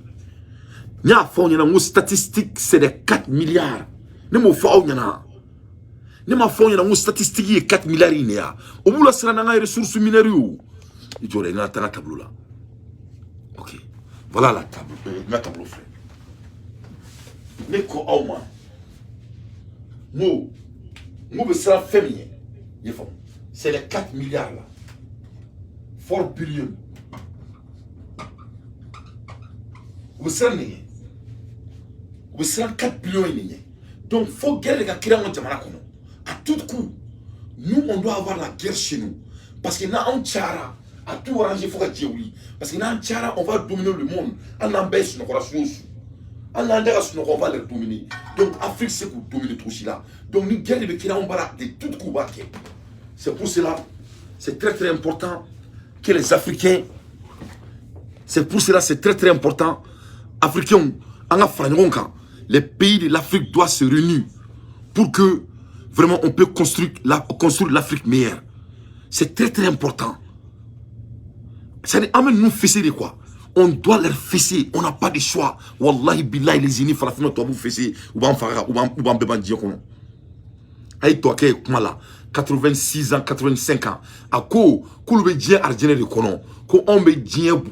N y'a fɔ aw ɲɛna n ko statistique, c'est des 4 milliards. Ne m'o fɔ aw ɲɛna? Ne m'a fɔ aw ɲɛna n ko statistique ye 4 milliards in de ya? O b'u la siran n'an ka ressources minières ye. O i jɔ dɛ, n ka taa n ka tableau la. Ok, voilà la table, n ka tableau filɛ. Ne ko aw ma n ko bɛ siran fɛn min ɲɛ, i ye faamu, c'est les 4 milliards là, 4 billion. U bɛ siran nin ɲɛ, u bɛ siran 4 billions in de ɲɛ. Donc fo guerre de ka créer an ka jamana kɔnɔ à tout coup. Nous, on doit avoir la guerre chez nous, parce que n'anw cayara, a tout arranger fo ka diɲɛ wuli, parce que n'an cayara, on va dominer le monde. Hali n'an bɛɛ sunɔgɔra su o su, hali n'an tɛ ka sunɔgɔ, on va les dominer. Donc Afrique se k'u dominer cogo si la. Donc ni guerre de bɛ créer anw bara de tout coup, b'a kɛ. C'est pour cela, c'est très très important que les Africains, c'est pour cela, c'est très très important, Africains, an ka fara ɲɔgɔn kan. Les pays de l'Afrique doivent se réunir pour que vraiment on peut construire l'Afrique meilleure. C'est très très important. C'est-à-dire, an bɛ ninnu fesser de quoi. On doit leur fesser, on n'a pas de choix. Wallahi billahi les unis, farafinna tubabu fesser, u b'an faga, u b'an bɛɛ ban diɲɛ kɔnɔ. A ye tɔ kɛ kuma la, 86 ans, 85 ans, a ko k'olu bɛ diɲɛ arijinɛ de kɔnɔ, ko anw bɛ diɲɛ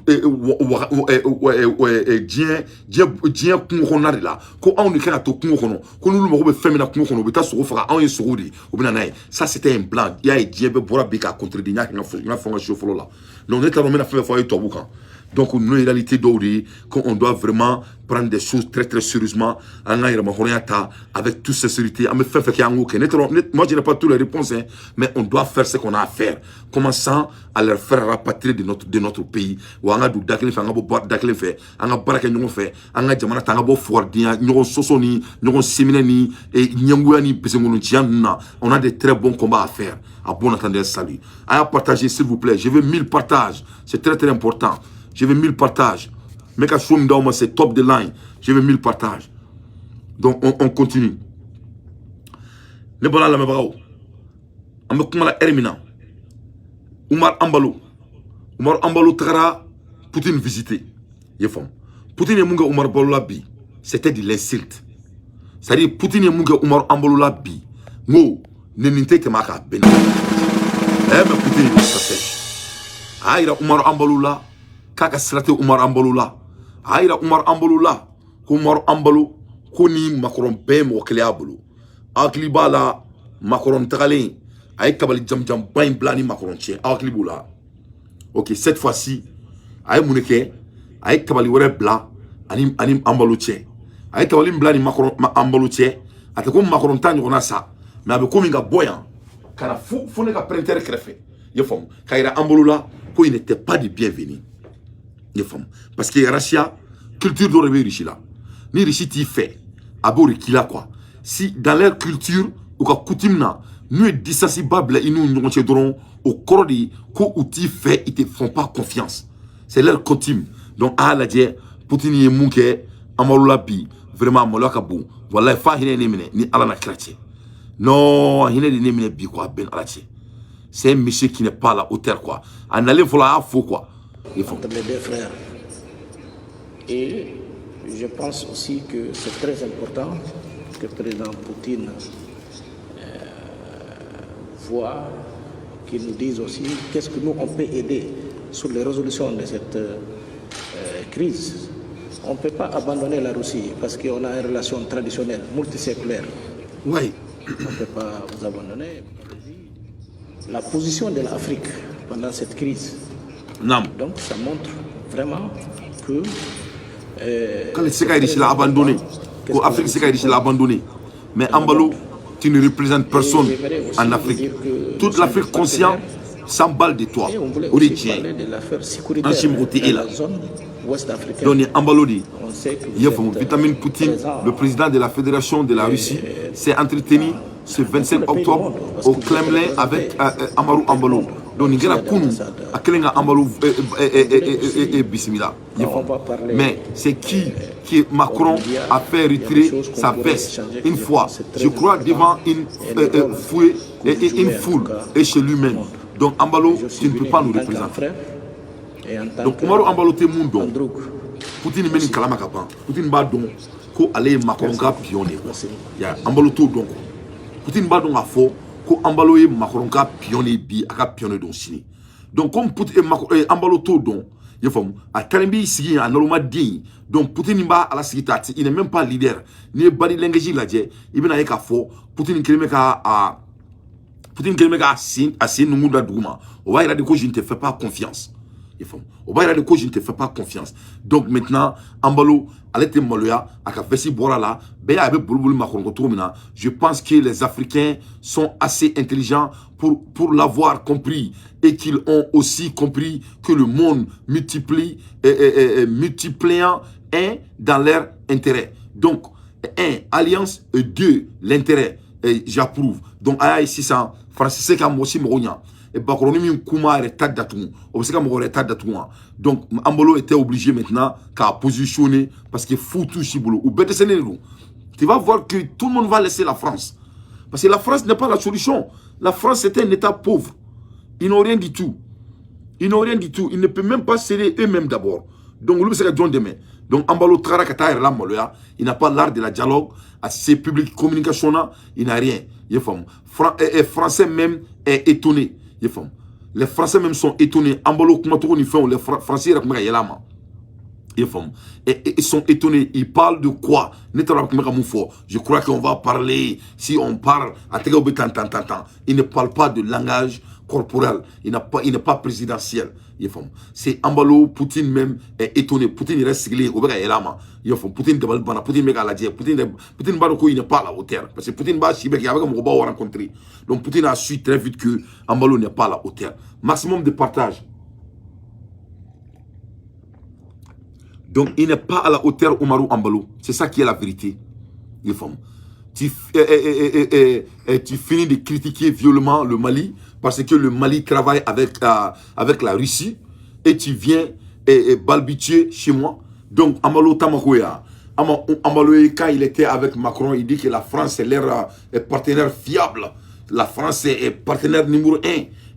diɲɛ diɲɛ diɲɛ kungo kɔnɔna de la, ko anw de kan ka to kungo kɔnɔ, ko n'olu mago bɛ fɛn min na kungo kɔnɔ, u bɛ taa sogo faga, anw ye sogo de ye, u bɛ na n'a ye. Ça, c'était un blanc. I y'a ye, diɲɛ bɛɛ bɔra bi k'a contredire. N y'a kɛ n ka fɔ n ka show fɔlɔ la. Donc ne t'a dɔn n bɛna fɛn fɛn fɔ aw ye tubabu kan. Donc ninnu ye réalité dɔw de ye qu'on doit vraiment prendre des choses très très sérieusement. An ka yɛrɛmahɔrɔnya ta avec toute sincérité. An bɛ fɛn fɛn kɛ, an k'o kɛ. Ne t'a dɔn, moi je n'ai pas toutes les réponses hein, mais on doit faire ce qu'on a à faire, commençant à leur faire rapatrier de notre pays. Wa an ka don da kelen fɛ, an ka bɔ da kelen fɛ, an ka baara kɛ ɲɔgɔn fɛ, an ka jamana ta, an ka bɔ fugaridenya, ɲɔgɔn sɔsɔ ni ɲɔgɔn seminɛ ni ɲɛngoya ni besenkɔnɔciya ninnu na. On a des très bons combats à faire. À bon entendeur, salut. A y'a partager, s'il vous plaît. Je veux 1000 partages, c'est très très important. Je veux 1000 partages. Mais quand je c'est top de line. Je veux 1000 partages. Donc, on continue. Ne bɔra lamɛnbagaw, an bɛ kuma la heure min na, Umar Ambalo, Umar Ambalo tagara Poutine visiter. I ye faamu? Poutine ye mun kɛ Umar Balo la bi, c'était de l'insulte. C'est à dire, Poutine ye mun kɛ Umar Ambalo la bi, n ko nin tɛ tɛmɛ a kan, a bɛɛ na. Eh, mais Poutine, ça sèche. A y'a yira Umar Ambalo la k'a ka sira tɛ Umar Ambalo la. A y'a yira Umar Ambalo la ko Umar Ambalo ko ni Macron bɛɛ ye mɔgɔ kelen y'a bolo. Aw hakili b'a la, Macron tagalen, a ye kabali jamujanba in bila ni Macron cɛ. Aw hakili b'o la? Ok, cette fois-ci, a ye mun de kɛ? A ye kabali wɛrɛ bila ani Ambalo cɛ. A ye tabali min bila ni Macron Embalo cɛ, a tɛ ko Macron ta ɲɔgɔnna sa, mais a bɛ komi ka bɔ yan ka na fo fo ne ka printer kɛrɛfɛ, i y'a faamu, k'a yira Embalo la ko il n'était pas du bienvenu, i y'a faamu, parce que Russia culture dɔ de bɛ Russie la. Ni Russie t'i fɛ, a b'o de k'i la quoi. Si dans leur culture, u ka coutume na, n'u ye distance ba bila i n'u ni ɲɔgɔn cɛ dɔrɔn, o kɔrɔ de ko u t'i fɛ, ils te font pas confiance, c'est leur coutume. Donc a y'a lajɛ Poutine ye mun kɛ Embalo la bi, vraiment a maloya ka bon. Walayi, f'a hinɛ ne minɛ ni Ala na kira cɛ. Non, hinɛ de ne minɛ bi quoi, a bɛn Ala cɛ. C'est un monsieur qui n'est pas à la hauteur quoi. A nalen fɔlɔ, a y'a fo quoi, il faut entre les deux frères. Et je pense aussi que c'est très important que le président Poutine voit, qu'il nous dise aussi qu'est-ce que nous, on peut aider sur les résolutions de cette crise. On ne peut pas abandonner la Russie parce qu'on a une relation traditionnelle, multiséculaire. On ne peut pas vous abandonner. La position de l'Afrique pendant cette crise, Nam. donc ça montre vraiment que K'ale tɛ se ka Russie la abandonner, ko Afrique se ka Russie la abandonner. Mais Embalo, tu ne représentes personne en Afrique. Toute l'Afrique consciente s'emballe de toi. Et on voulait O de aussi tiɲɛ. Parler de l'affaire sécuritaire An si mɔgɔ tɛ e dans la. La zone ouest africaine. Donc ni Embalo de On sait que i y'a vous faamu êtes Vladimir Poutine, présent le président de la Fédération de la Russie, s'est entretenu ce 25 octobre au Kremlin avec Umaru Embalo. Donc nin kɛra kunun, a kɛlen ka Embalo bisimila, i y'a faamu. Mais c'est qui Macron a fait retirer sa veste une fois, je crois, devant une foule, une foule et chez lui-même. Donc Embalo, Je suis tu ne peux venu pas en nous tant représenter. qu'un frère et en tant Donc que Umaru Embalo tɛ mun dɔn, Androuk. Poutine bɛ nin kalama ka ban. Poutine b'a dɔn ko ale ye Macron ka pion de ye quoi. Ya Embalo t'o dɔn quoi. Poutine b'a dɔn k'a fɔ ko Embalo ye Macron ka pion de ye bi, a ka pion de don sini. Donc comme Poutine Macron Embalo t'o dɔn, i y'a faamu, a taalen b'i sigi yen, a naloma den. Donc Poutine b'a ala sigi ta, il n'est même pas leader. N'i ye body language lajɛ, i bɛna ye k'a fɔ Poutine kelen bɛ ka a Poutine kelen bɛ k'a sen a sen nungun da duguma. O b'a yira de ko je ne te fais pas confiance, i faamu, o b'a yira de ko je ne te fais pas confiance. Donc maintenant Embalo, ale tɛ maloya, a ka veste bɔra la, bɛɛ y'a bɛ boli boli Macron kɔ cogo min na. Je pense que les Africains sont assez intelligents pour l'avoir compris et qu'ils ont aussi compris que le monde multiplie et multipliant un dans leur intérêt. Donc un, alliance, et deux, l'intérêt, et j'approuve. Donc a y'a ye sisan, Faransi se ka mɔgɔ si mɔgɔ ɲa bakɔrɔni min kuma yɛrɛ ta datugu, o bɛ se ka mɔgɔ wɛrɛ ta datugu wa? Donc Embalo était obligé maintenant k'a positionner parce que fu t'u si bolo, u bɛɛ dɛsɛlen de don. Tu vas voir que tout le monde va laisser la France parce que la France n'est pas la solution. La France, c'est un État pauvre, ils n'ont rien du tout, ils n'ont rien du tout, ils ne peuvent même pas s'aider eux-mêmes d'abord. Donc olu bɛ se ka jɔn dɛmɛ? Donc Embalo tagara ka taa yɛrɛ la maloya. Il n'a pas l'art de la dialogue, a ses public communication na, il n'a rien, i y'a faamu. Français même est étonné, i y'a faamu, les Français même sont étonnés. Embalo kumacogo ni fɛnw, les Français yɛrɛ tun bɛ ka yɛlɛ a ma, i y'a faamu, et ils sont étonnés. Ils parlent de quoi? Ne taara tun bɛ ka mun fɔ? Je crois qu'on va parler, si on parle, a tɛgɛw bɛ tan tan tan tan. Il ne parle pas de langage corporel, il n'est pas présidentiel, i y'a faamu. C'est Embalo, Poutine même est étonné. Poutine yɛrɛ sigilen, o bɛ ka yɛlɛ a ma, i y'a faamu. Poutine dabali banna, Poutine bɛ k'a lajɛ. Poutine b'a dɔn ko il n'est pas à la hauteur parce que Poutine b'a si bɛɛ kɛ, a bɛ ka mɔgɔbaw rencontrer. Donc Poutine a su très vite que Embalo n'est pas à la hauteur. Maximum de partage. Donc il n'est pas à la hauteur, Umaru Embalo, c'est ça qui est la vérité, i y'a faamu. Tu finis de critiquer violemment le Mali parce que le Mali travaille avec la Russie et tu viens et balbutier chez moi. Donc Embalo Tamakoya, Embalo, quand il était avec Macron, il dit que la France est leur partenaire fiable. La France est partenaire numéro 1.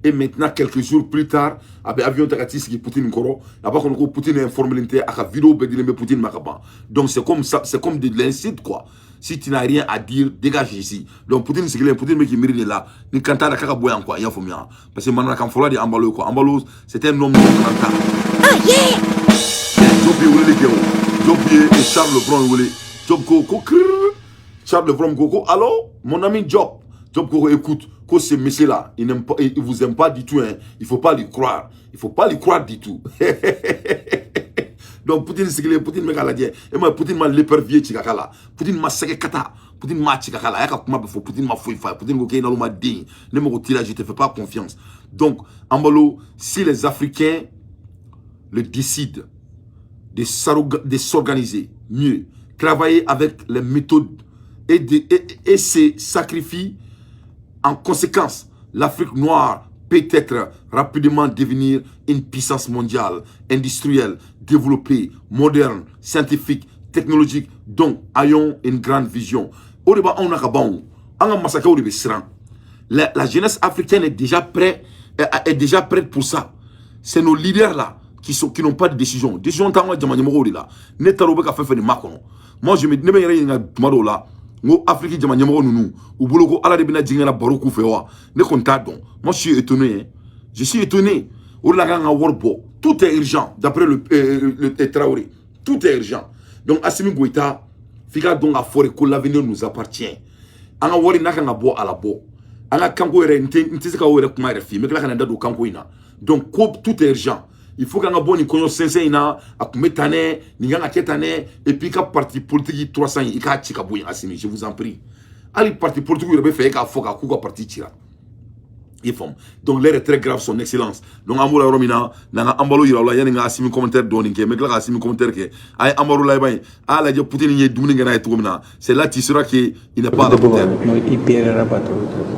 Et maintenant, quelques jours plus tard, a bɛ avion ta ka t'i sigi Poutine kɔrɔ, a b'a kɔnɔ ko Poutine informé tɛ, a ka vidéo bɛɛ dilen bɛ Poutine ma ka ban. Donc c'est comme ça, c'est comme de l'insulte quoi. Si tu n'as rien à dire, dégage ici. Donc Poutine sigilen, Poutine bɛ k'i miiri de la ni kan t'a la k'a ka bɔ yan quoi, i y'a faamuya. Parce que manamanakan fɔlɔ de ye Embalo ye quoi. Embalo, c'est un homme non kan. Oh yeah! Job ye weleli kɛ o. Job ye Charles Lebron wele. Job ko ko krrr. Charles Lebron ko ko allo, mon ami Job. Job ko écoute, ko ce monsieur là, il n'aime pas, il vous aime pas du tout hein. Il faut pas lui croire. Il faut pas lui croire du tout. Donc Poutine sigilen, Poutine bɛ k'a lajɛ. E ma Poutine ma l'épervier ci ka k'a la, Poutine ma sɛgɛ kata, Poutine ma ci ka k'a la. A y'a ka kuma bɛɛ fɔ, Poutine ma foyi f'a ye. Poutine ko k'e n'alu den, ne mago t'i la, je te fais pas confiance. Donc Embalo, si les Africains le décident de s'organiser mieux, travailler avec les méthodes et se sacrifient en conséquence, l'Afrique noire peut être rapidement devenir une puissance mondiale, industrielle, développée, moderne, scientifique, technologique. Donc, ayons une grande vision. O de b'anw na ka ban o. An ka masakɛw de bɛ siran. La jeunesse africaine est déjà prête pour ça. C'est nos leaders là qui n'ont pas de décision. Décision t'an ka jama ɲɛmɔgɔw de la. Ne taara u bɛ ka fɛn fɛn de makɔnɔ. Moi, je me ne bɛ n yɛrɛ ɲininka tuma dɔw la, n ko Afrique jama ɲɛmɔgɔ ninnu, u bolo ko Ala de bɛna jigin ka na baro k'u fɛ wa? Ne kɔni t'a dɔn. Moi, je suis étonné, hein. Je suis étonné. O de la kan ka wari bɔ. Tout est urgent d'après le Traoré. Tout est urgent. Donc Assimi Goïta, f'i k'a dɔn k'a fɔ de ko l'avenir nous appartient. An ka wari n'a kan ka bɔ, a la bɔ. An ka kanko yɛrɛ, n tɛ se ka o yɛrɛ kuma yɛrɛ f'i ye. N bɛ tila ka na n da don kanko in na. Donc ko tout est urgent. Il faut qu'an ka bɔ nin kɔɲɔ sɛnsɛn in na. A kun bɛ tan dɛ, nin kan ka kɛ tan dɛ. Et puis i ka parti politique 300 in, i k'a ci ka bɔ yen. Assimi, je vous en prie. Hali parti politique yɛrɛ bɛ fɛ e k'a fɔ k'a k'u ka parti cira. I faamu? Donc l'heure est très grave, son excellence. Donc an b'o la yɔrɔ min na, n'an ka Embalo yira o la, yanni n ka Assimi commentaire dɔɔni kɛ, n bɛ tila ka Assimi commentaire kɛ. A ye Embalo laban ye, a y'a lajɛ Poutine ye dumuni kɛ n'a ye cogo min na. C'est là tu sauras que il n'est pas à la hauteur. Добывают, но и перерабатывают рыбу.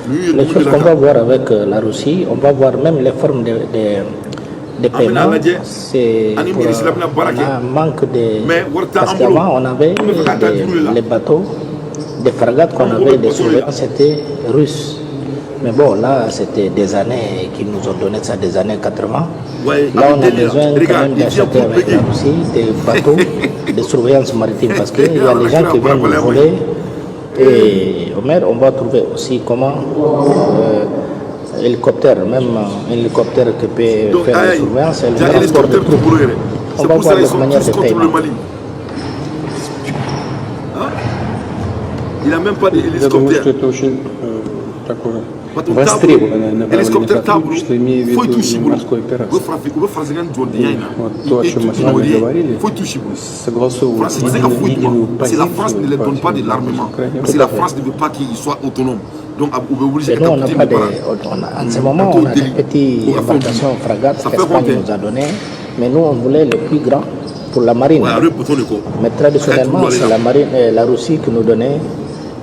Ninnu ye Les dumuni choses de la qu'on va kan. voir avec la Russie, on va voir même les formes de An bɛna paiement. lajɛ C'est ani pour, Russie la bɛna baara on kɛ. a un manque de. Mais wari t'an Parce bolo. qu'avant, on avait An bɛ fɛ ka taa juru de la. les bateaux, des frégates An qu'on mago bɛ avait, des poisson de la. surveillants, c'était russe. Mais bon, là, c'était des années qui nous ont donné ça, des années 80. Ouais, Là, avec on a délire. besoin quand Regarde, même il vient d'acheter pour avec la payer. Russie des bateaux de surveillance maritime parce qu'il y a les gens qui viennent nous voler. Et Omer, on va trouver aussi comment hélicoptère, même un hélicoptère qui peut Donc, faire la aïe, surveillance et il y a le transport de hélicoptère tout troupes. pour eux. On C'est va pour ça voir qu'ils les sont manières tous de contre le paiement. Mali. Hein? Il n'a même pas Я думаю, d'hélicoptère. Что это очень такое Bateau востребованное направление hélicoptère сотрудничества, имея в foyi виду t'u si и bolo. морскую U bɛ операцию. Farafin, u bɛ faransikan jɔdenya in na. Вот то, о чем мы с вами говорили, согласовывать France tɛ se ka foyi d'u ma единую parce que la France ne позицию les donne pas de партии l'armement, крайне parce que la France ne veut pas qu'ils soient autonomes. Donc u bɛ obligé Et ka nous, taa on n'a Poutine pas de de. baara. En ce moment, on a des petites embarcations frégates Ça fait qu'Espagne compter. Nous a donné, mais nous, on voulait le plus grand pour la marine. Ouais, a bɛ bouton de kɔ. Mais traditionnellement, c'est la marine, la Russie qui nous donnait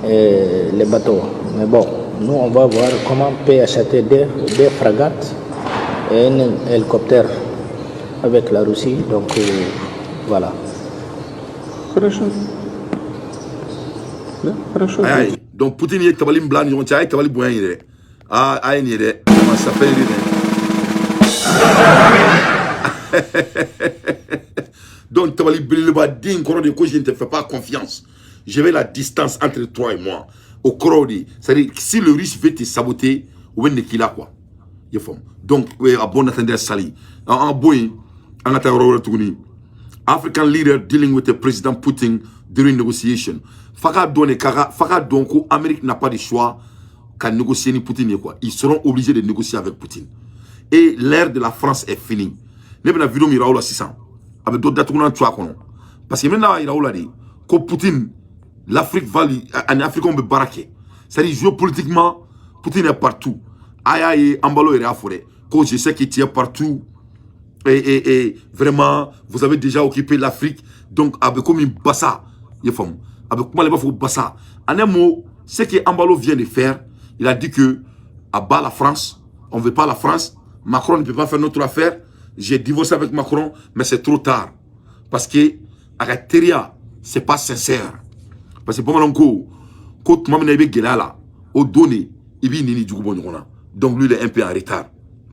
les bateaux. Mais bon, nous, on va voir comment on peut acheter des frégates et un hélicoptère avec la Russie. Donc, voilà. Хорошо. Да, хорошо. Ayi ayi, donc Poutine ye tabali min bila an ni ɲɔgɔn cɛ, a ye tabali bonya in yɛrɛ. Aa, a ye nin ye dɛ, vraiment, ça fait rire, hein. Donc tabali belebeleba den kɔrɔ de ko je ne te fais pas confiance, je vais la distance entre toi et moi. O kɔrɔ de, c'est à dire, si le Russe veut te saboter, o bɛ nin k'i la quoi. I ye faamu? Donc à bon entendeur, salut. An bɔ yen, an ka taa yɔrɔ wɛrɛ tuguni. African leader dealing with the President Putin during negotiation. F'a k'a dɔn de f'a k'a dɔn ko Amérique n'a pas de choix qu'à négocier ni Poutine ye quoi. Ils seront obligés de négocier avec Poutine. Et l'ère de la France est finie. Ne bɛna vidéo min yira aw la sisan, a bɛ dɔ datugulan tu a kɔnɔ. Parce que n bɛna yira aw la de ko Poutine, l'Afrique va lui, ani Africains bɛ baara kɛ. C'est-à-dire, géopolitiquement, Poutine est partout. A y'a ye, Embalo yɛrɛ y'a fɔ dɛ ko je sais que tu es partout et vraiment, vous avez déjà occupé l'Afrique. Donc a bɛ komi basa, i ye faamu? A bɛ kuma la i b'a fɔ ko basa. En un mot, ce que Embalo vient de faire, il a dit que à bas la France, on veut pas la France, Macron ne peut pas faire notre affaire, j'ai divorcé avec Macron, mais c'est trop tard, parce que a ka teriya, c'est pas sincère. Parce que bamananw ko ko tuma min na i bɛ gɛlɛya la, o don de i b'i ni ni jugu bɔ ɲɔgɔn na. Donc lui, il est un peu en retard.